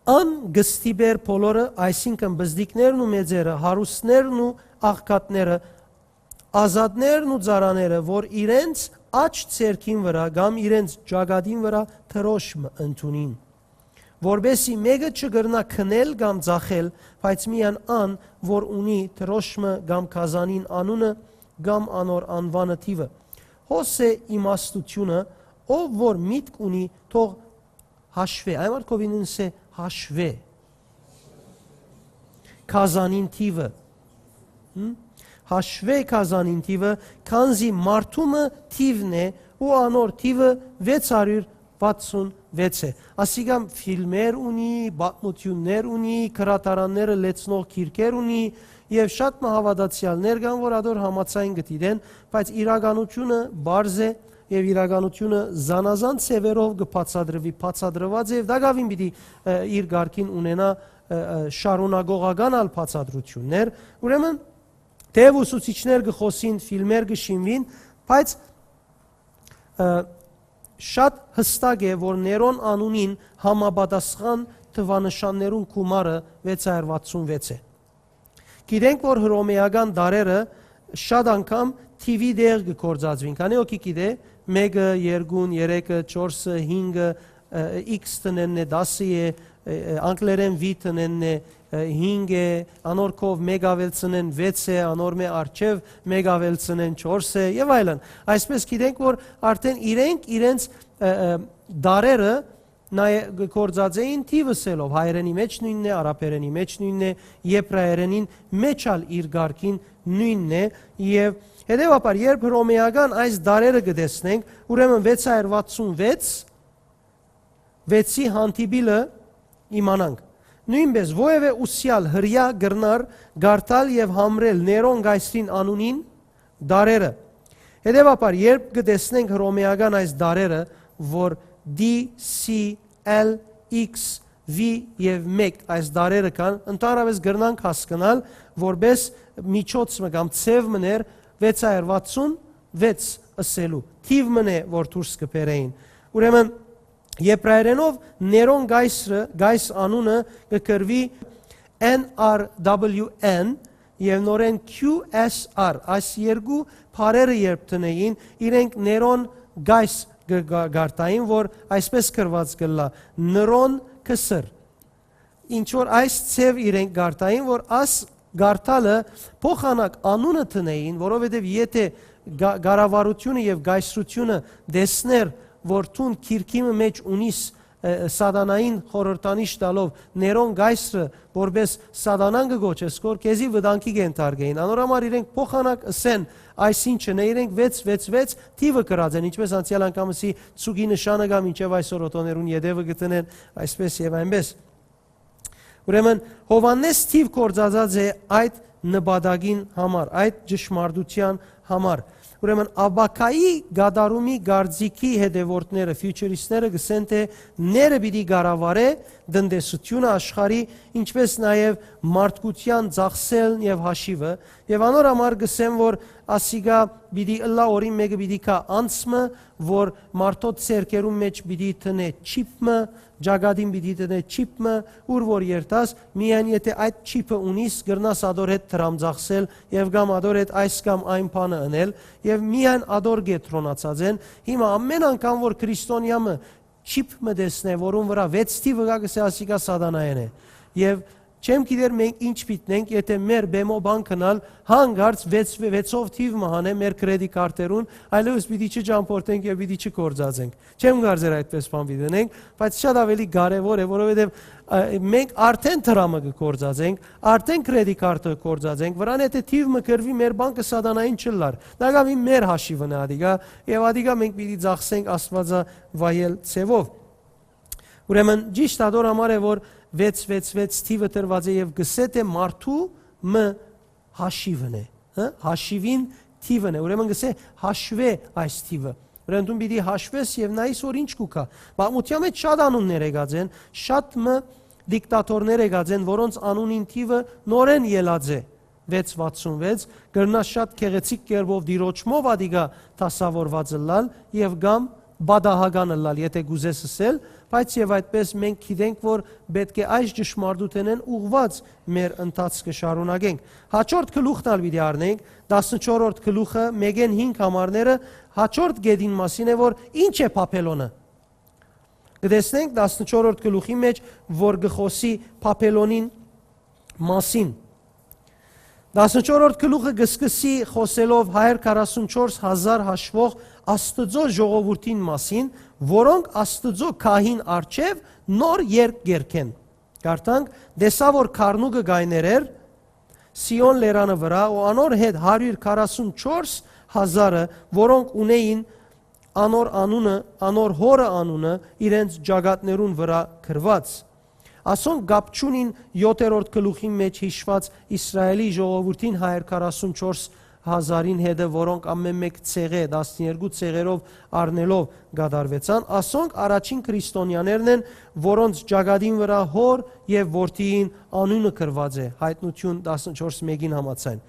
Ան կը ստիպէր բոլորը, այսինքն պզտիկներն ու մեծերը, հարուստներն ու աղքատները, ազատներն ու ծառաները, որ իրենց աջ ձեռքին վրայ կամ իրենց ճակատին վրայ դրոշմ ընդունին, որպեսզի մէկը չկրնայ քնել կամ ծախել, բայց միայն ան, որ ունի դրոշմը կամ գազանին անունը կամ անոր անուանը թիւը։ Հոս է իմաստութիւնը, ով որ միտք ունի, թող հաշուէ, այն մարդկովին ինձ է հաշուէ, գազանին թիւը։ Հմ? Հաշուէ գազանին թիւը, քանզի մարդումը թիւն է ու անոր թիւը վեց հարիւր վաթսուն վեց է։ Ասիկա ֆիլմեր ունի, պատմութիւններ ունի, գրադարանները լեցնող գիրքեր ունի եւ շատ մը հաւատացեալներ կան, որ ադոր համաձայն կը դիտեն, բայց իրականութիւնը պարզ է եւ իրականութիւնը զանազան ձեւերով կը բացատրուի, բացատրուած է եւ տակաւին պիտի, ը, իր կարգին ունենայ, ը, ը, շարունակողական ալ բացատրութիւններ։ Ուրեմն, թեեւ ուսուցիչներ կը խօսին, ֆիլմեր կը շինուին, բայց, ը, շատ յստակ է, որ Ներոն անունին համապատասխան թուանշաններուն գումարը վեց հարիւր վաթսուն վեց է։ Գիտենք, որ հռոմէական դարերը շատ անգամ թիւի տեղ կը գործածուին։ Քանի՞ հոգի գիտէ, մէկը, երկուն, երեքը, չորսը, հինգը, ը, X տնենն է, տասը է, ը, ը, անգլերէն V տնենն է, ը, հինգ է, անոր քով մէկ աւելցնեն վեց է, անոր մէ առջեւ մէկ աւելցնեն չորս է, եւ այլն։ Այսպէս գիտենք, որ արդէն իրենք իրենց, ը, ը, դարերը նայ-, կը գործածէին թիւ ըսելով, հայերէնի մէջ նոյնն է, արաբերէնի մէջ նոյնն է, եբրայերէնին մէջ ալ իր կարգին նոյնն է, եւ հետեւաբար, երբ հռոմէական այս դարերը կը տեսնենք, ուրեմն վեց հարիւր վաթսուն վեց, վեցի հանդիպիլը իմանանք։ Նոյնպէս, որեւէ ուսեալ հրեայ կրնար կարդալ եւ համրել Ներոն կայսրին անունին դարերը։ Հետեւաբար, երբ կը տեսնենք հռոմէական այս դարերը, որ D, C, L, X, V եւ մէկ այս դարերը կան, ընդհանրապես կրնանք հասկնալ, որպէս միջոց մը կամ ձեւ մը ներ վեց հազար վաթսուն վեց ըսելու, թիւ մը է, որ դուրս կը բերէին։ Ուրեմն, եբրայերենով Ներոն կայսրը, կայս անունը կը կրուի N R W N եւ նորէն Q S R։ Այս երկու բառերը երբ դնէին, իրենք Ներոն կայս կը գա-, գարտային, որ այսպես գրուած կ'ըլլայ. Նրոն կսր։ Ինչ որ այս ձեւ իրենք գարտային, որ աս գարտալը փոխանակ անունը դնէին, որովհետեւ եթե գա-, կառավարութիւնը եւ կայսրութիւնը տեսներ, որ դուն գիրքի մը մէջ ունիս, ը, սատանային խորհրդանիշ տալով Ներոն կայսրը, որպէս սատանան կը գոչես, որ քեզի վտանգի կ'ենթարկէին։ Անոր համար իրենք փոխանակ ըսեն, այսինչն է, իրենք վեց վեց վեց թիվը կրած են, ինչպես անցեալ անգամ ըսի, ցուկի նշանը կամ ինչեւ այսօր օտոներուն ետեւը կը տնեն, այսպես եւ այնպես։ Ուրեմն, Յովհաննէս թիվ կործածած է այդ նպատակին համար, այդ ճշմարտության համար։ Ուրեմն, ապագայի կատարումի կարծիքի հետևորդները, ֆիուչերիստները կ'ըսեն, թէ ները պիտի կառավարէ տնտեսությունը, աշխարհի, ինչպես նաեւ մարդկության ծախսելն եւ հաշիվը, եւ անոր համար կ'ըսեմ, որ ասիկա պիտի ըլլայ օրին մէկը պիտի գայ անցմը, որ մարդոց ձեռքերուն մէջ պիտի տնէ չիփ մը, ճակատին պիտի տնէ չիփ մը, ուր որ երթաս, միայն եթե այդ չիփը ունիս, կրնաս ադոր հետ դրամ ծախսել եւ կամ ադոր հետ այս կամ այն բանը ընել, եւ միայն ադոր կեդրոնացած են։ Հիմա ամէն անգամ որ քրիստոնեայ մը չիփ մը տեսնէ, որուն վրայ վեց թիվը կայ, կ'ըսէ, ասիկա սատանայէն է։ Եւ չեմ գիտեր մենք ինչ պիտնենք, եթե մեր բեմոբան գնալ հանկարծ վեց-, վեցով թիվ մը հանէ մեր credit card-երուն, այլեւս պիտի չճամփորդենք եւ պիտի չկործածենք։ Չեմ կարծեր այդպես բան պիտի դնենք, բայց շատ ավելի կարեւոր է, որովհետեւ, ա, մենք արդեն դրամը կը կործածենք, արդեն credit card-ը կործածենք, վրան եթե թիվ մը կրուի, մեր բանկը սատանային չլար։ Դա կամի մեր հաշիվն է ադիկա, եւ ադիկա մենք պիտի ծախսենք Աստուածը վայել ձևով։ Ուրեմն ճիշտ ադոր համար է, որ վեց վեց վեց թիվը տրված է եւ գսե թէ մարդու մը հաշիվն է, հը? Հաշիվին թիվն է։ Ուրեմն գսե հաշվէ այս թիվը։ Ուրեմն դուն պիտի հաշվես եւ նայես, որ ինչ կու կա։ Պատմության մեջ շատ անուններ եկած են, շատ մը դիկտատորներ եկած են, որոնց անունին թիվը նորեն ելած է վեց վաթսուն վեց, կրնա շատ գեղեցիկ կերպով դիրոճմով ադիկա դասավորված ըլլալ եւ կամ պատահական ըլլալ, եթե կուզես ըսել, բայց եւ այդպես մենք գիտենք, որ պէտք է այս ճշմարտութենէն ուղղուած մեր ընթացքը շարունակենք։ Հաջորդ գլուխն ալ պիտի առնենք, տասնչորրորդ գլուխը, մէկէն հինգ համարները, հաջորդ գետին մասին է, որ ինչ է Բաբելոնը։ Կտեսնենք տասնչորրորդ գլուխի մեջ, որ կը խօսի Բաբելոնին մասին։ Տասնչորրորդ գլուխը կսկսի խօսելով հազար քառասունչորս հազար հաշվող Աստուծոյ ժողովուրդին մասին, որոնք Աստուծոյ քահին առջեւ նոր երգ կերգեն։ Կարդանք. «Տեսա, որ քառնուկը կայներ էր Սիոն լերանը վրայ ու անոր հետ հարիւր քառասունչորս հազարը, որոնք ունէին անոր անունը, անոր հօրը անունը իրենց ճակատներուն վրայ գրուած»։ Ասոնք կապ չունին յոթերորդ գլուխին մեջ հիշուած Իսրայէլի ժողովուրդին հազար քառասունչորս հազարին հետը, որոնք ամէն մէկ ցեղէ, տասներկու ցեղերով առնելով կատարուեցան, ասոնք առաջին քրիստոնեաներն են, որոնց ճակատին վրայ հօր եւ որդիին անունը գրուած է, Յայտնութիւն տասնչորս մէկին համաձայն։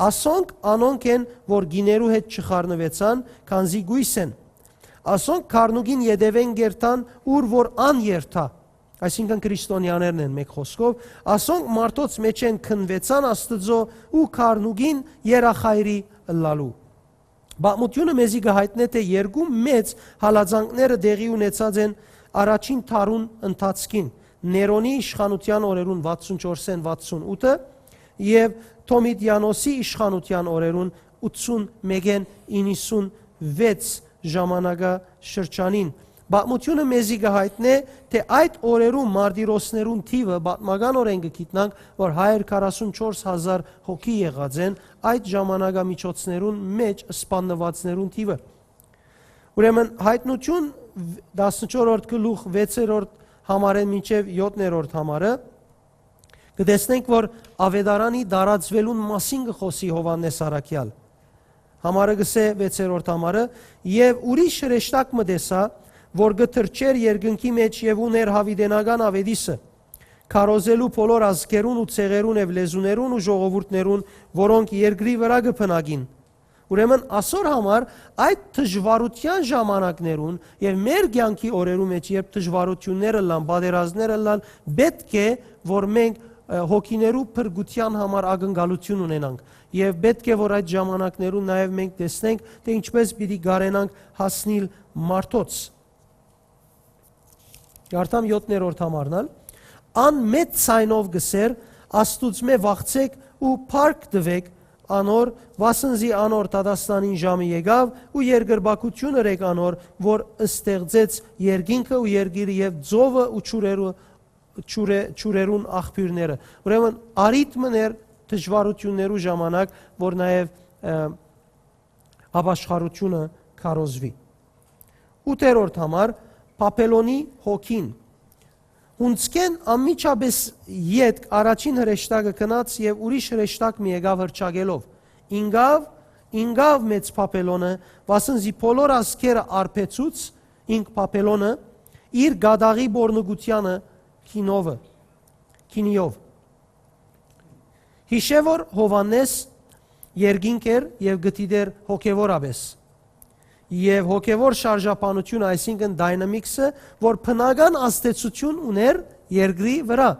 Ասոնք անոնք են, որ գիներու հետ չխառնուեցան, քանզի կոյս են։ Ասոնք քառնուկին ետեւէն կերթան, ուր որ ան երթայ, այսինքն քրիստոնեաներն են, մէկ խօսքով, ասոնք մարդոց մէջէն քննուեցան Աստուծոյ ու քառնուկին երախայրի ըլլալու։ Պատմութիւնը մեզի կը յայտնէ, թէ երկու մեծ հալածանքները տեղի ունեցած են առաջին դարուն ընթացքին, Ներոնի իշխանութեան օրերուն վաթսուն չորսէն վաթսուն ութը եւ Թոմիտիանոսի իշխանութեան օրերուն ութսուն մէկէն իննսուն վեց ժամանակաշրջանին։ Պատմութիւնը մեզի կը յայտնէ, թէ այդ օրերու մարտիրոսներուն թիվը պատմականօրէն կը գիտնանք, որ հազար քառասունչորս հազար հոգի եղած են այդ ժամանակամիջոցներուն մեջ սպաննուածներուն թիվը։ Ուրեմն, Յայտնութիւն տասնչորսերորդ գլուխ վեցերորդ համարէն մինչեւ յոթերորդ համարը, կը տեսնենք, որ Աւետարանի տարածուելուն մասին կը խօսի Յովհաննէս առաքեալ։ Համարը կ'ըսէ, վեցերորդ համարը, «Եւ ուրիշ հրեշտակ մը տեսայ, որ կը թռչէր երկնքի մէջ եւ ունէր յաւիտենական աւետիսը, քարոզելու բոլոր ազգերուն ու ցեղերուն եւ լեզուներուն ու ժողովուրդներուն, որոնք երկրի վրայ կը բնակին»։ Ուրեմն, ասոր համար այդ դժուարութեան ժամանակներուն եւ մեր կեանքի օրերու մէջ, երբ դժուարութիւններ ըլլան, պատերազմներ ըլլան, պէտք է, որ մենք, ը, հոգիներու փրկութեան համար ակնկալութիւն ունենանք եւ պէտք է, որ այդ ժամանակներուն նաեւ մենք տեսնենք, թէ ինչպէս պիտի կարենանք հասնիլ մարդոց։ Արդամ յոթերորդ համարն ալ։ Ան մեծ ձայնով կ'ըսէր. «Աստուծմէ վախցէք ու փառք տուէք անոր, վասն զի անոր դատաստանին ժամը եկաւ ու երկրպագութիւն ըրէք անոր, որ ստեղծեց երկինքը ու երկիրը եւ ծովը ու ջուրերու, ջուրե-, ջուրերուն աղբիւրները»։ Ուրեմն, առիթ մըն էր դժուարութիւններու ժամանակ, որ նաեւ, ը, ապաշխարութիւնը քարոզուի։ Ութերորդ համար, Բաբելոնի հոգին։ Հունձքէն անմիջապէս ետք առաջին հրեշտակը գնաց եւ ուրիշ հրեշտակ մը եկաւ հռչակելով. «Ինկաւ, ինկաւ մեծ Բաբելոնը, վասն զի բոլոր ազգերը արբեցուց, ինք Բաբելոնը, իր կատաղի պոռնկութեանը քինովը, քինիով»։ Յիշէ որ Յովհաննէս երկինք էր եւ կը դիտէր հոգեւորապէս։ Եւ հոգեւոր շարժաբանությունը, այսինքն dynamics-ը, որ բնական ազդեցութիւն ունէր երկրի վրայ,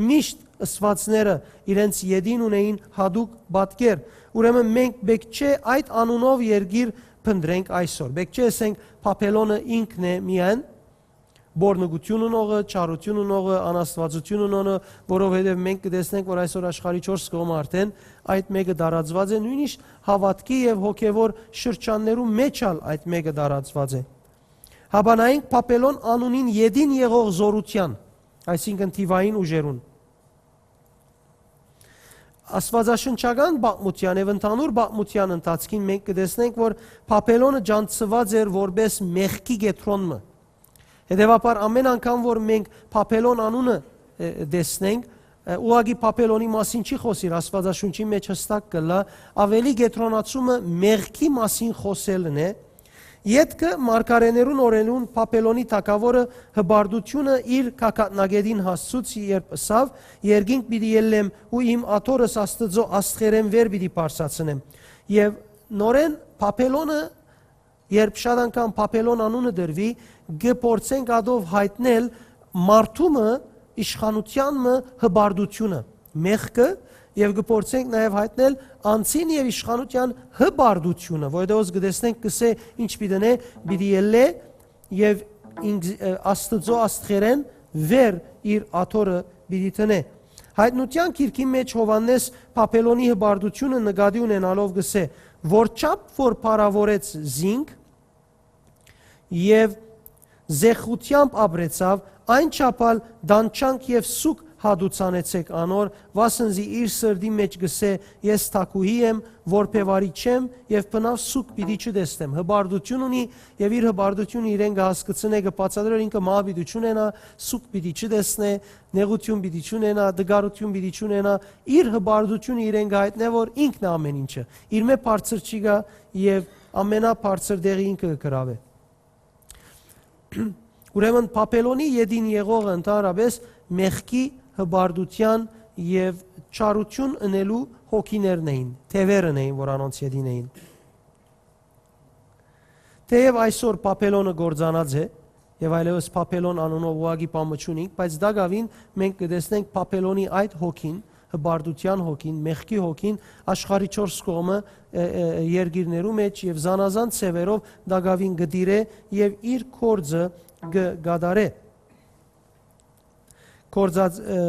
միշտ Աստուածները իրենց ետին ունէին յատուկ պատկեր։ Ուրեմն մենք պէտք չէ այդ անունով երկիր փնտռենք այսօր։ Պէտք չէ ըսենք Բաբելոնը ինքն է միայն, պոռնկութիւն ունողը, չարութիւն ունողը, անաստուածութիւն ունողը, որովհետեւ մենք կը տեսնենք, որ այսօր աշխարհի չորս կողմը արդեն այդ մէկը տարածուած է, նոյնիսկ հաւատքի եւ հոգեւոր շրջաններու մէջ ալ այդ մէկը տարածուած է։ Հապա նայենք Բաբելոն անունին ետին եղող զօրութեան, այսինքն թիւային ուժերուն։ Աստուածաշնչական պատմութեան եւ ընդհանուր պատմութեան ընթացքին մենք կը տեսնենք, որ Բաբելոնը ճանչցուած էր որպէս մեղքի կեդրոն մը։ Հետեւաբար, ամէն անգամ որ մենք Բաբելոն անունը, ը, տեսնենք, ը, ուղղակի Բաբելոնի մասին չի խօսիր, Աստուածաշունչի մէջ յստակ կ'ըլլայ, աւելի կեդրոնացումը մեղքի մասին խօսելն է։ Ետքը մարգարէներուն օրերուն Բաբելոնի թագաւորը հպարտութիւնը իր գագաթնակէտին հասցուց, երբ ըսաւ. «Երկինք պիտի ելլեմ ու իմ աթոռս Աստուծոյ աստղերէն վեր պիտի բարձրացնեմ»։ Եւ նորէն Բաբելոնը, երբ շատ անգամ Բաբելոն անունը տրուի, կը փորձենք ատով յայտնել մարդու մը, իշխանութեան մը հպարտութիւնը, մեղքը, եւ կը փորձենք նաեւ յայտնել անձին եւ իշխանութեան հպարտութիւնը, որովհետեւ հոս կը տեսնենք, կ'ըսէ, ինչ պիտի ընէ, պիտի ելլէ եւ ինք, ը, Աստուծոյ աստղերէն վեր իր աթոռը պիտի դնէ։ Յայտնութեան գիրքին մէջ Յովհաննէս Բաբելոնի հպարտութիւնը նկատի ունենալով կ'ըսէ. «Որչափ որ փառաւորեց զինք եւ զեղչութեամբ ապրեցաւ, այն չափ ալ տանջանք եւ սուգ հատուցանեցէք անոր, վասն զի իր սրտի մէջ կ'ըսէ. "Ես թագուհի եմ, որբեւարի չեմ եւ բնաւ սուգ պիտի չտեսնեմ"։ Հպարտութիւն ունի եւ իր հպարտութիւնը իրեն կը հասկցնէ, կը բացատրէ, որ ինքը մահ պիտի չունենայ, սուգ պիտի չտեսնէ, նեղութիւն պիտի չունենայ, տկարութիւն պիտի չունենայ, իր հպարտութիւնը իրեն կը յայտնէ, որ ինքն է ամէն ինչը, իրմէ բարձր չի գայ եւ ամենաբարձր տեղը ինքը կը գրաւէ։ Ուրեմն Բաբելոնի ետին եղողը ընդհանրապէս մեղքի, հպարտութեան եւ չարութիւն ընելու հոգիներն էին, թեւերն էին, որ անոնց ետին էին։ Թէեւ այսօր Բաբելոնը կործանած է, եւ այլեւս Բաբելոն անունով ուղղակի բան մը չունինք, բայց տակաւին մենք կը տեսնենք Բաբելոնի այդ հոգին, հպարտութեան հոգին, մեղքի հոգին աշխարհի չորս կողմը, ը, ը, երկիրներու մէջ եւ զանազան ձեւերով տակաւին կը տիրէ եւ իր գործը կը կատարէ։ Կործած, ը,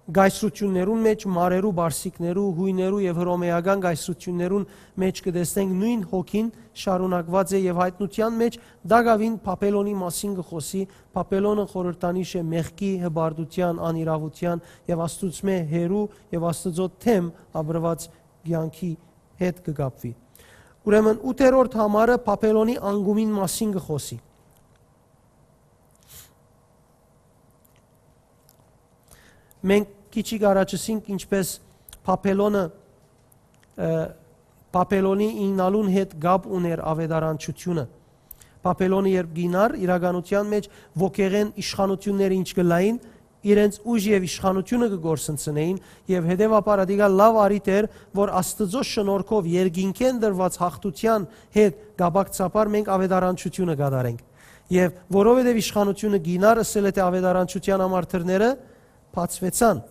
կայսրութիւններուն մէջ, մարերու, բարսիկներու, յոյներու եւ հռոմէական կայսրութիւններուն մէջ կը տեսնենք նոյն հոգին շարունակուած է եւ յայտնութեան մէջ տակաւին Բաբելոնի մասին կը խօսի։ Բաբելոնը խորհրդանիշ է մեղքի, հպարտութեան, անիրաւութեան եւ Աստուծմէ հեռու եւ Աստուծոյ դէմ ապրուած կեանքի հետ կը կապուի։ Ուրեմն ութերորդ համարը Բաբելոնի անկումին մասին կը խօսի։ Մենք քիչ առաջ ըսինք ինչպէս Բաբելոնը, ը, Բաբելոնի իյնալուն հետ կապ ունէր աւետարանչութիւնը։ Բաբելոնը երբ կ'իյնար, իրականութեան մէջ ոգեղէն իշխանութիւնները ինչ կ'ըլլային, իրենց ուժ եւ իշխանութիւնը կը կորսնցնէին, եւ հետեւաբար ատիկա լաւ առիթ էր, որ Աստուծոյ շնորհքով երկինքէն տրուած յաղթութեան հետ կապակցաբար մենք աւետարանչութիւնը կատարենք։ Եւ որովհետեւ իշխանութիւնը կ'իյնար, ըսել է թէ աւետարանչութեան համար դռները բացուեցան։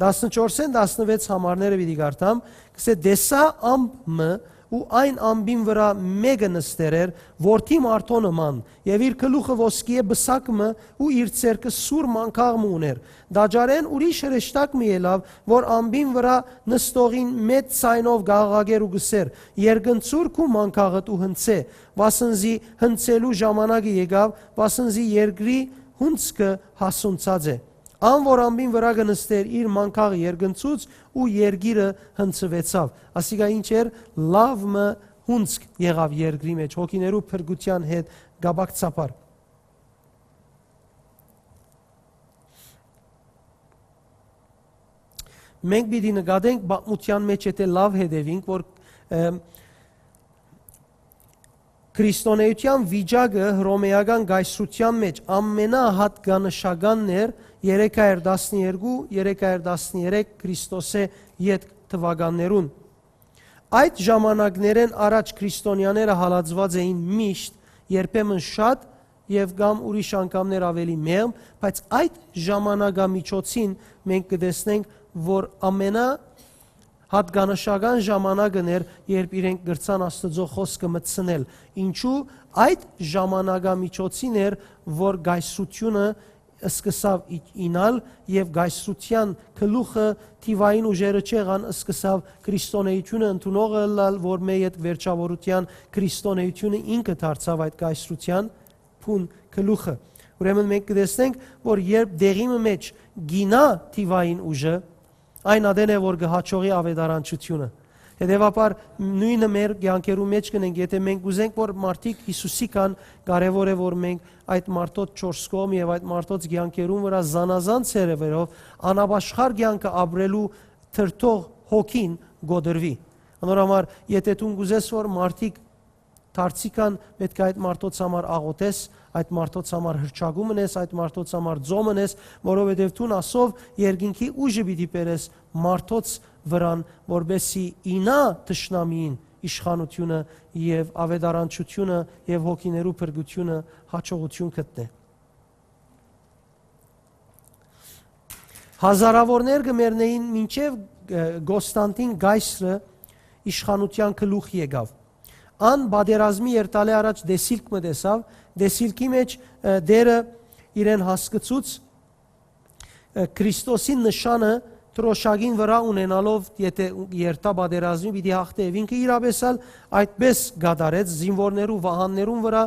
Տասնչորսէն տասնվեց համարները պիտի կարդամ, կսէ. «Տեսայ ամպ մը, ու այն ամպին վրայ մէկը նստեր էր, որդի մարդոյ նման, եւ իր գլուխը ոսկիէ պսակ մը ու իր ձեռքը սուր մանգաղ մը ունէր։ Տաճարէն ուրիշ հրեշտակ մը ելաւ, որ ամպին վրայ նստողին մեծ ձայնով կ'աղաղակէր ու կ'ըսէր. "Երկնցուր քու մանգաղդ ու հնձէ, վասն զի հնձելու ժամանակը եկաւ, վասն զի երկրի հունձքը հասունցած է"։ Ան որ ամպին վրայ կը նստէր, իր մանգաղը երկնցուց ու երկիրը հնձուեցաւ"։ Ասիկա ինչ էր, լաւ մը հունձք եղաւ երկրի մէջ, հոգիներու փրկութեան հետ կապակցաբար։ Մենք պիտի նկատենք պատմութեան մէջ, եթե լաւ հետեւինք, որ, ը, քրիստոնէութեան վիճակը հռոմէական կայսրութեան մէջ ամենահատկանշականն էր երեքայր տասներկու, երեքայր տասներեք Քրիստոսէ յետք թուականներուն։ Այդ ժամանակներէն առաջ քրիստոնեաները հալածուած էին միշտ, երբեմն շատ եւ կամ ուրիշ անգամներ աւելի մեղմ, բայց այդ ժամանակամիջոցին մենք կը տեսնենք, որ ամենա յատկանշական ժամանակն էր, երբ իրենք կրցան Աստուծոյ խօսքը մտցնել։ Ինչու՞։ Այդ ժամանակամիջոցին էր, որ կայսրութիւնը սկսաւ ի-, իյնալ եւ կայսրութեան գլուխը թիւային ուժերը չեղան, սկսաւ քրիստոնէութիւնը ընդունողը ըլլալ, որ մէ յետ վերջաւորութեան քրիստոնէութիւնը ինքը դարձաւ այդ կայսրութեան բուն գլուխը։ Ուրեմն մենք կը տեսնենք, որ երբ դեղի մը մէջ կ'իյնայ թիւային ուժը, այն ատեն է, որ կը յաջողի աւետարանչութիւնը։ Հետեւաբար, նոյնը մեր կեանքերու մէջ կ'ընենք, եթէ մենք կ'ուզենք, որ մարդիկ Յիսուսի կան, կարեւոր է, որ մենք այդ մարդոց չորս կողմ եւ այդ մարդոց կեանքերուն վրայ զանազան ձեւերով անապաշխար կեանքը ապրելու դրդող հոգին կոտրուի։ Անոր համար, եթէ դուն կ'ուզես, որ մարդիկ դարձի կան, պէտք է այդ մարդոց համար աղօթես, այդ մարդոց համար հռչակում ընես, այդ մարդոց համար ծոմ ընես, որովհետեւ դուն ասով երկինքի ուժը պիտի բերես մարդոց վրան, որպեսզի իյնայ թշնամիին իշխանութիւնը եւ աւետարանչութիւնը եւ հոգիներու փրկութիւնը յաջողութիւն գտնէ։ Հազարաւորներ կը մեռնէին, մինչեւ, ը, Կոստանտին կայսրը իշխանութեան գլուխ եկաւ։ Ան պատերազմի երթալէ առաջ տեսիլք մը տեսաւ, տեսիլքի մէջ, ը, Տէրը իրեն հասկցուց, ը, Քրիստոսին նշանը դրօշակին վրայ ունենալով, եթէ երթայ պատերազմի, պիտի յաղթէ։ Եւ ինքը իրապէս ալ այդպէս կատարեց, զինուորներու վահաններուն վրայ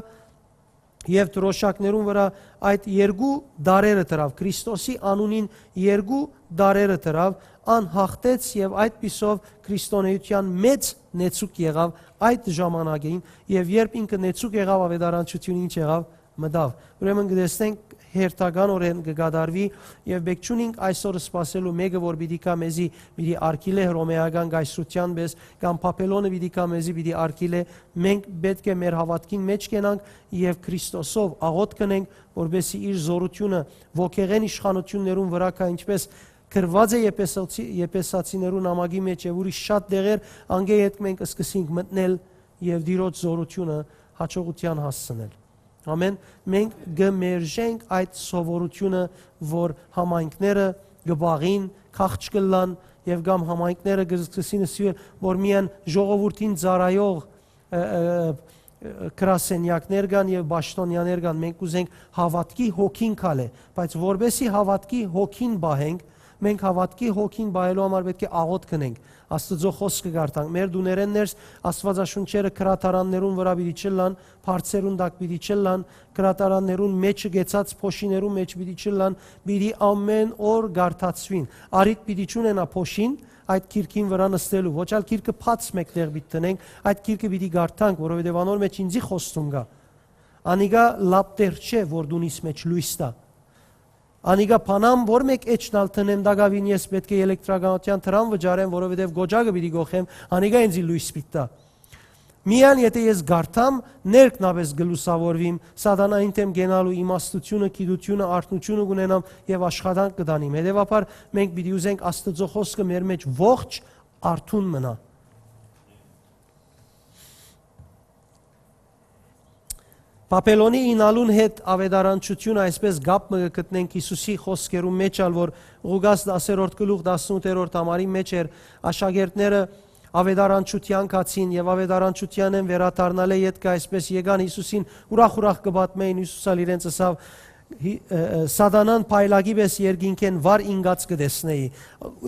եւ դրօշակներուն վրայ այդ երկու դարերը դրաւ, Քրիստոսի անունին երկու դարերը դրաւ, ան յաղթեց եւ այդպիսով քրիստոնէութեան մեծ նեցուկ եղաւ այդ ժամանակին, եւ երբ ինքը նեցուկ եղաւ, աւետարանչութիւնը ինչ եղաւ, մտաւ։ Ուրեմն կը տեսնենք, հերթականօրէն կը կատարուի, եւ պէտք չունինք այսօր սպասելու մէկը, որ պիտի գայ մեզի, պիտի արգիլէ հռոմէական կայսրութեան պէս, կամ Բաբելոնը պիտի գայ մեզի, պիտի արգիլէ։ Մենք պէտք է մեր հաւատքին մէջ կենանք եւ Քրիստոսով աղօթք ընենք, որպեսզի իր զօրութիւնը ոգեղէն իշխանութիւններուն վրայ գայ, ինչպէս գրուած է Եփեսացի-, Եփեսացիներու նամակի մէջ եւ ուրիշ շատ տեղեր, անկէ ետք մենք սկսենք մտնել եւ Տիրոջ զօրութիւնը յաջողութեան հասցնել։ Ամեն, մենք կը մերժենք այդ սովորութիւնը, որ համայնքները կը պաղին, քաղց կ'ըլլան, եւ կամ համայնքները կը սկսին ըսուիլ, որ միայն ժողովուրդին ծառայող, ը, ը, ը, գրասենյակներ կան եւ պաշտոնեաներ կան, մենք կ'ուզենք հաւատքի հոգին քալե, բայց որպեսզի հաւատքի հոգին պահենք, մենք հաւատքի հոգին պահելու համար պէտք է աղօթք ընենք, Աստուծոյ խօսքը կարդանք, մեր տուներէն ներս Աստուածաշունչերը գրադարաններուն վրայ պիտի չըլլան, բարձերուն տակ պիտի չըլլան, գրադարաններուն մէջը կեցած փոշիներուն մէջ պիտի չըլլան, պիտի ամեն օր կարդացուին։ Առիթ պիտի չունենայ փոշին այդ գիրքին վրայ նստելու, ոչ ալ գիրքը բաց մէկտեղ պիտի տնենք, այդ գիրքը պիտի կարդանք, որովհետեւ անոր մէջ ինծի խոստում կայ։ Անիկա լապտեր չէ, որ դունիս մէջ լոյս տայ։ Անիկա բանամ, որ մէկ էջն ալ դնեմ տակաւին, ես պէտք է ելեկտրականութեան դրամ վճարեմ, որովհետեւ կոճակը պիտի կոխեմ, անիկա ինձի լոյս պիտի տայ։ Միայն եթէ ես կարդամ, ներքնապէս կը լուսաւորուիմ, սատանային դէմ կենալու իմաստութիւնը, գիտութիւնը, արթնութիւնը կ'ունենամ եւ աշխատանք կը տանիմ։ Հետեւաբար մենք պիտի ուզենք Աստուծոյ խօսքը մեր մէջ ողջ արթուն մնայ։ Բաբելոնի իյնալուն հետ աւետարանչութիւնը այսպէս կապ մը կը գտնենք Յիսուսի խօսքերուն մէջ ալ, որ Ղուկաս դասերորդ գլուխ, տասնութերորդ համարի մէջ էր, աշակերտները աւետարանչութեան գացին եւ աւետարանչութեանէն վերադառնալէ ետքը այսպէս եկան Յիսուսին, ուրախ-ուրախ կը պատմէին, Յիսուս ալ իրենց ըսաւ, հի-, ը, ը, «Սատանան փայլակի պէս երկինքէն վար ինկած կը տեսնէի»։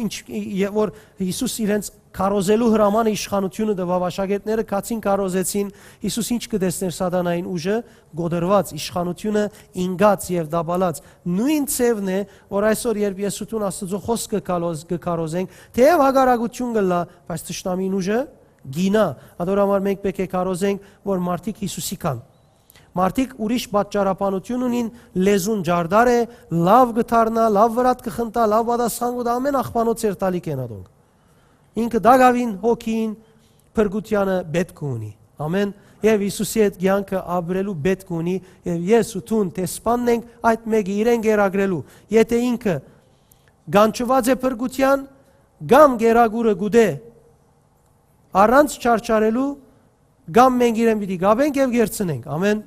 Ինչ, ե-, որ Յիսուս իրենց քարոզելու հրամանը, իշխանութիւնը տուաւ, աշակերտները գացին քարոզեցին, Յիսուս ինչ կը տեսնէր սատանային ուժը, կոտրուած, իշխանութիւնը ինկած եւ տապալած։ Նոյն ձեւն է, որ այսօր, երբ ես ու դուն Աստուծոյ խօսքը քալոզ-, կը քարոզենք, թէեւ հակառակութիւն կ'ըլլայ, բայց թշնամին ուժը կ'իյնայ։ Ատոր համար մենք պէտք է քարոզենք, որ մարդիկ Յիսուսի քան։ Մարդիկ ուրիշ պատճառաբանութիւն ունին, լեզուն ջարդար է, լաւ կը դառնայ, լաւ վրայ կը խնդայ, լաւ պատասխան կու տայ, ամէն աղբանոց երթալիք են ատոնք։ Ինքը տակաւին հոգին փրկութեանը պէտք ունի։ Ամէն։ Եւ Յիսուսի հետ կեանքը ապրելու պէտք ունի, եւ ես ու դուն դեսպանն ենք այդ մէկը իրեն կերակրելու։ Եթէ ինքը կանչուած է փրկութեան, կամ կերակուրը կ'ուտէ առանց չարչարելու, կամ մենք իրեն պիտի կապենք եւ կերցնենք։ Ամէն։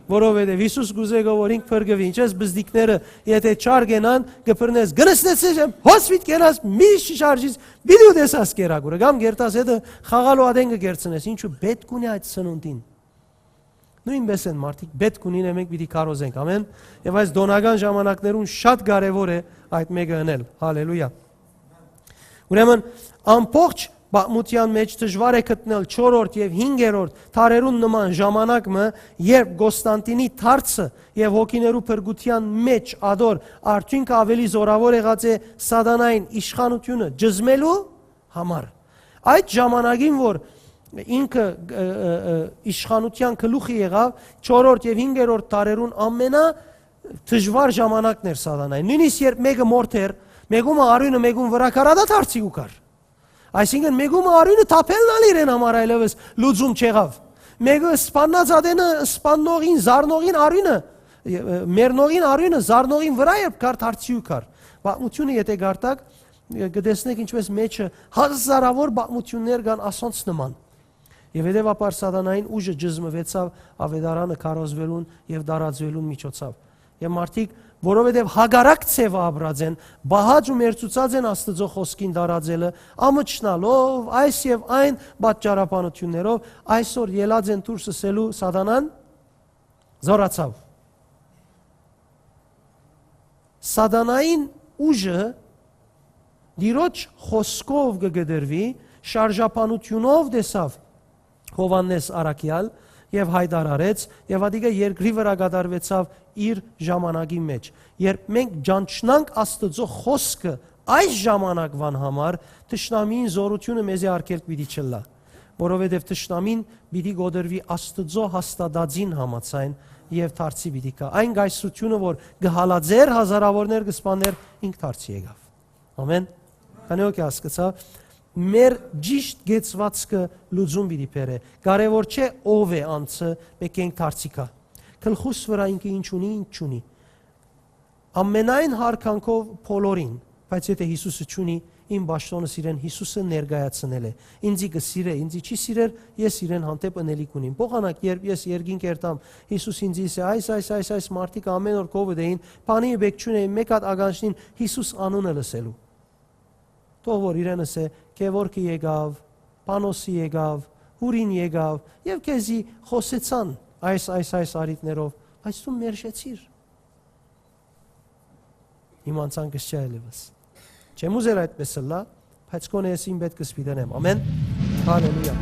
Որովհետեւ Յիսուս կ'ուզէ գո որ ինք փրկուի։ Ինչպես բզդիկները, եթէ չար կենան, կը բռնես, կը նստեցնես եւ հոս պիտի կենաս, միշտ շարժից պիտի ուտես աս կերակուրը, կամ կերտաս հետը խաղալու ատեն կը կերցնես։ Ինչու պէտք ունի այդ սնունդին։ Նոյնպէս են մարդիկ պէտք ունին, եւ մենք պիտի քարոզենք, ամէն, եւ այս տօնական ժամանակներուն շատ կարեւոր է այդ մէկը ընել։ Հալելույա։ Ուրեմն, ամբողջ պատմութեան մէջ դժուար է գտնել չորրորդ եւ հինգերորդ դարերուն նման ժամանակ մը, երբ Կոստանտինի դարձը եւ հոգիներու փրկութեան մէջ ադոր արդիւնքը ավելի զօրաւոր եղած է սատանային իշխանութիւնը ճզմելու համար։ Այդ ժամանակին, որ ինքը, ը, ը, ը, իշխանութեան գլուխը եղաւ, չորրորդ եւ հինգերորդ դարերուն ամենա դժուար ժամանակն էր սատանային։ Նոյնիսկ երբ մէկը մորթ էր, մէկումը արիւնը մէկուն վրայ քարատա դարձի ու կար։ Այսինքն, մէկումը արիւնը թափելն ալ իրեն համար այլեւս լուծում չեղաւ։ Մէկը սպաննած ատենը, սպաննողին, զարնողին արիւնը, ը, ը, մեռնողին արիւնը, զարնողին վրայ երբ կար, դարձի ու կար։ Պատմութիւնը եթէ կարդաք, ը, կը տեսնեք ինչպես մէջը հազարաւոր պատմութիւններ կան ասոնց նման։ Եւ հետեւաբար սատանային ուժը ճզմուեցաւ աւետարանը քարոզուելուն եւ տարածուելուն միջոցաւ։ Եւ մարդիկ, որովհետեւ հակառակ ձեւը ապրած են, պահած ու մերձուցած են Աստուծոյ խօսքին տարածելը, ամչնալով, այս եւ այն պատճառաբանութիւններով, այսօր ելած են դուրս ըսելու սատանան զօրացաւ։ Սատանային ուժը Տիրոջ խօսքով կը կտրուի, շարժաբանութիւնով տեսաւ Յովհաննէս առաքեալ եւ յայտարարեց, եւ ատիկա երկրի վրայ կատարուեցաւ իր ժամանակի մէջ։ Երբ մենք ճանչնանք Աստուծոյ խօսքը այս ժամանակվան համար, թշնամիին զօրութիւնը մեզի արգելք պիտի չըլլայ, որովհետեւ թշնամին պիտի կոտրուի Աստուծոյ հաստատածին համաձայն եւ դարձի պիտի գայ։ Այն կայսրութիւնը, որ կը հալածէր, հազարաւորներ կը սպաններ, ինք դարձի եկաւ։ Ամէն։ Քանի՞ հոգի հասկցաւ, մեր ճիշտ կեցուածքը լուծում պիտի բերէ։ Կարեւոր չէ ով է անձը, մէկ ենք դարձի գայ։ Գլխուս վրայ ինքը ինչ ունի, ինչ չունի։ Ամենայն հարգանքով բոլորին, բայց եթէ Յիսուսը չունի, իմ պաշտոնս իրեն Յիսուսը ներկայացնել է։ Ինձի կը սիրէ, ինձի չի սիրեր, ես իրեն հանդէպ ընելիք ունիմ։ Փոխանակ, երբ ես երկինք երթամ, Յիսուս ինձի ըսէ, այս, այս, այս, այս մարդիկ ամէն օր քովը դեին, բանի մը բեք չունէին, մէկ հատ ականջնին Յիսուս անունը լսելու։ Թող որ իրեն ըսէ, Գեորգը եկաւ, Պանոսը եկաւ, Հուրին եկաւ, եւ քեզի խօսեցան այս, այս, այս առիթներով, բայց դու մերժեցիր։ Իմ անցանկս չէ այլեւս։ Չեմ ուզեր այդպես ըլլայ, բայց գոնե ես իմ պէտքս պիտի դնեմ։ Ամէն։ Հալելույա։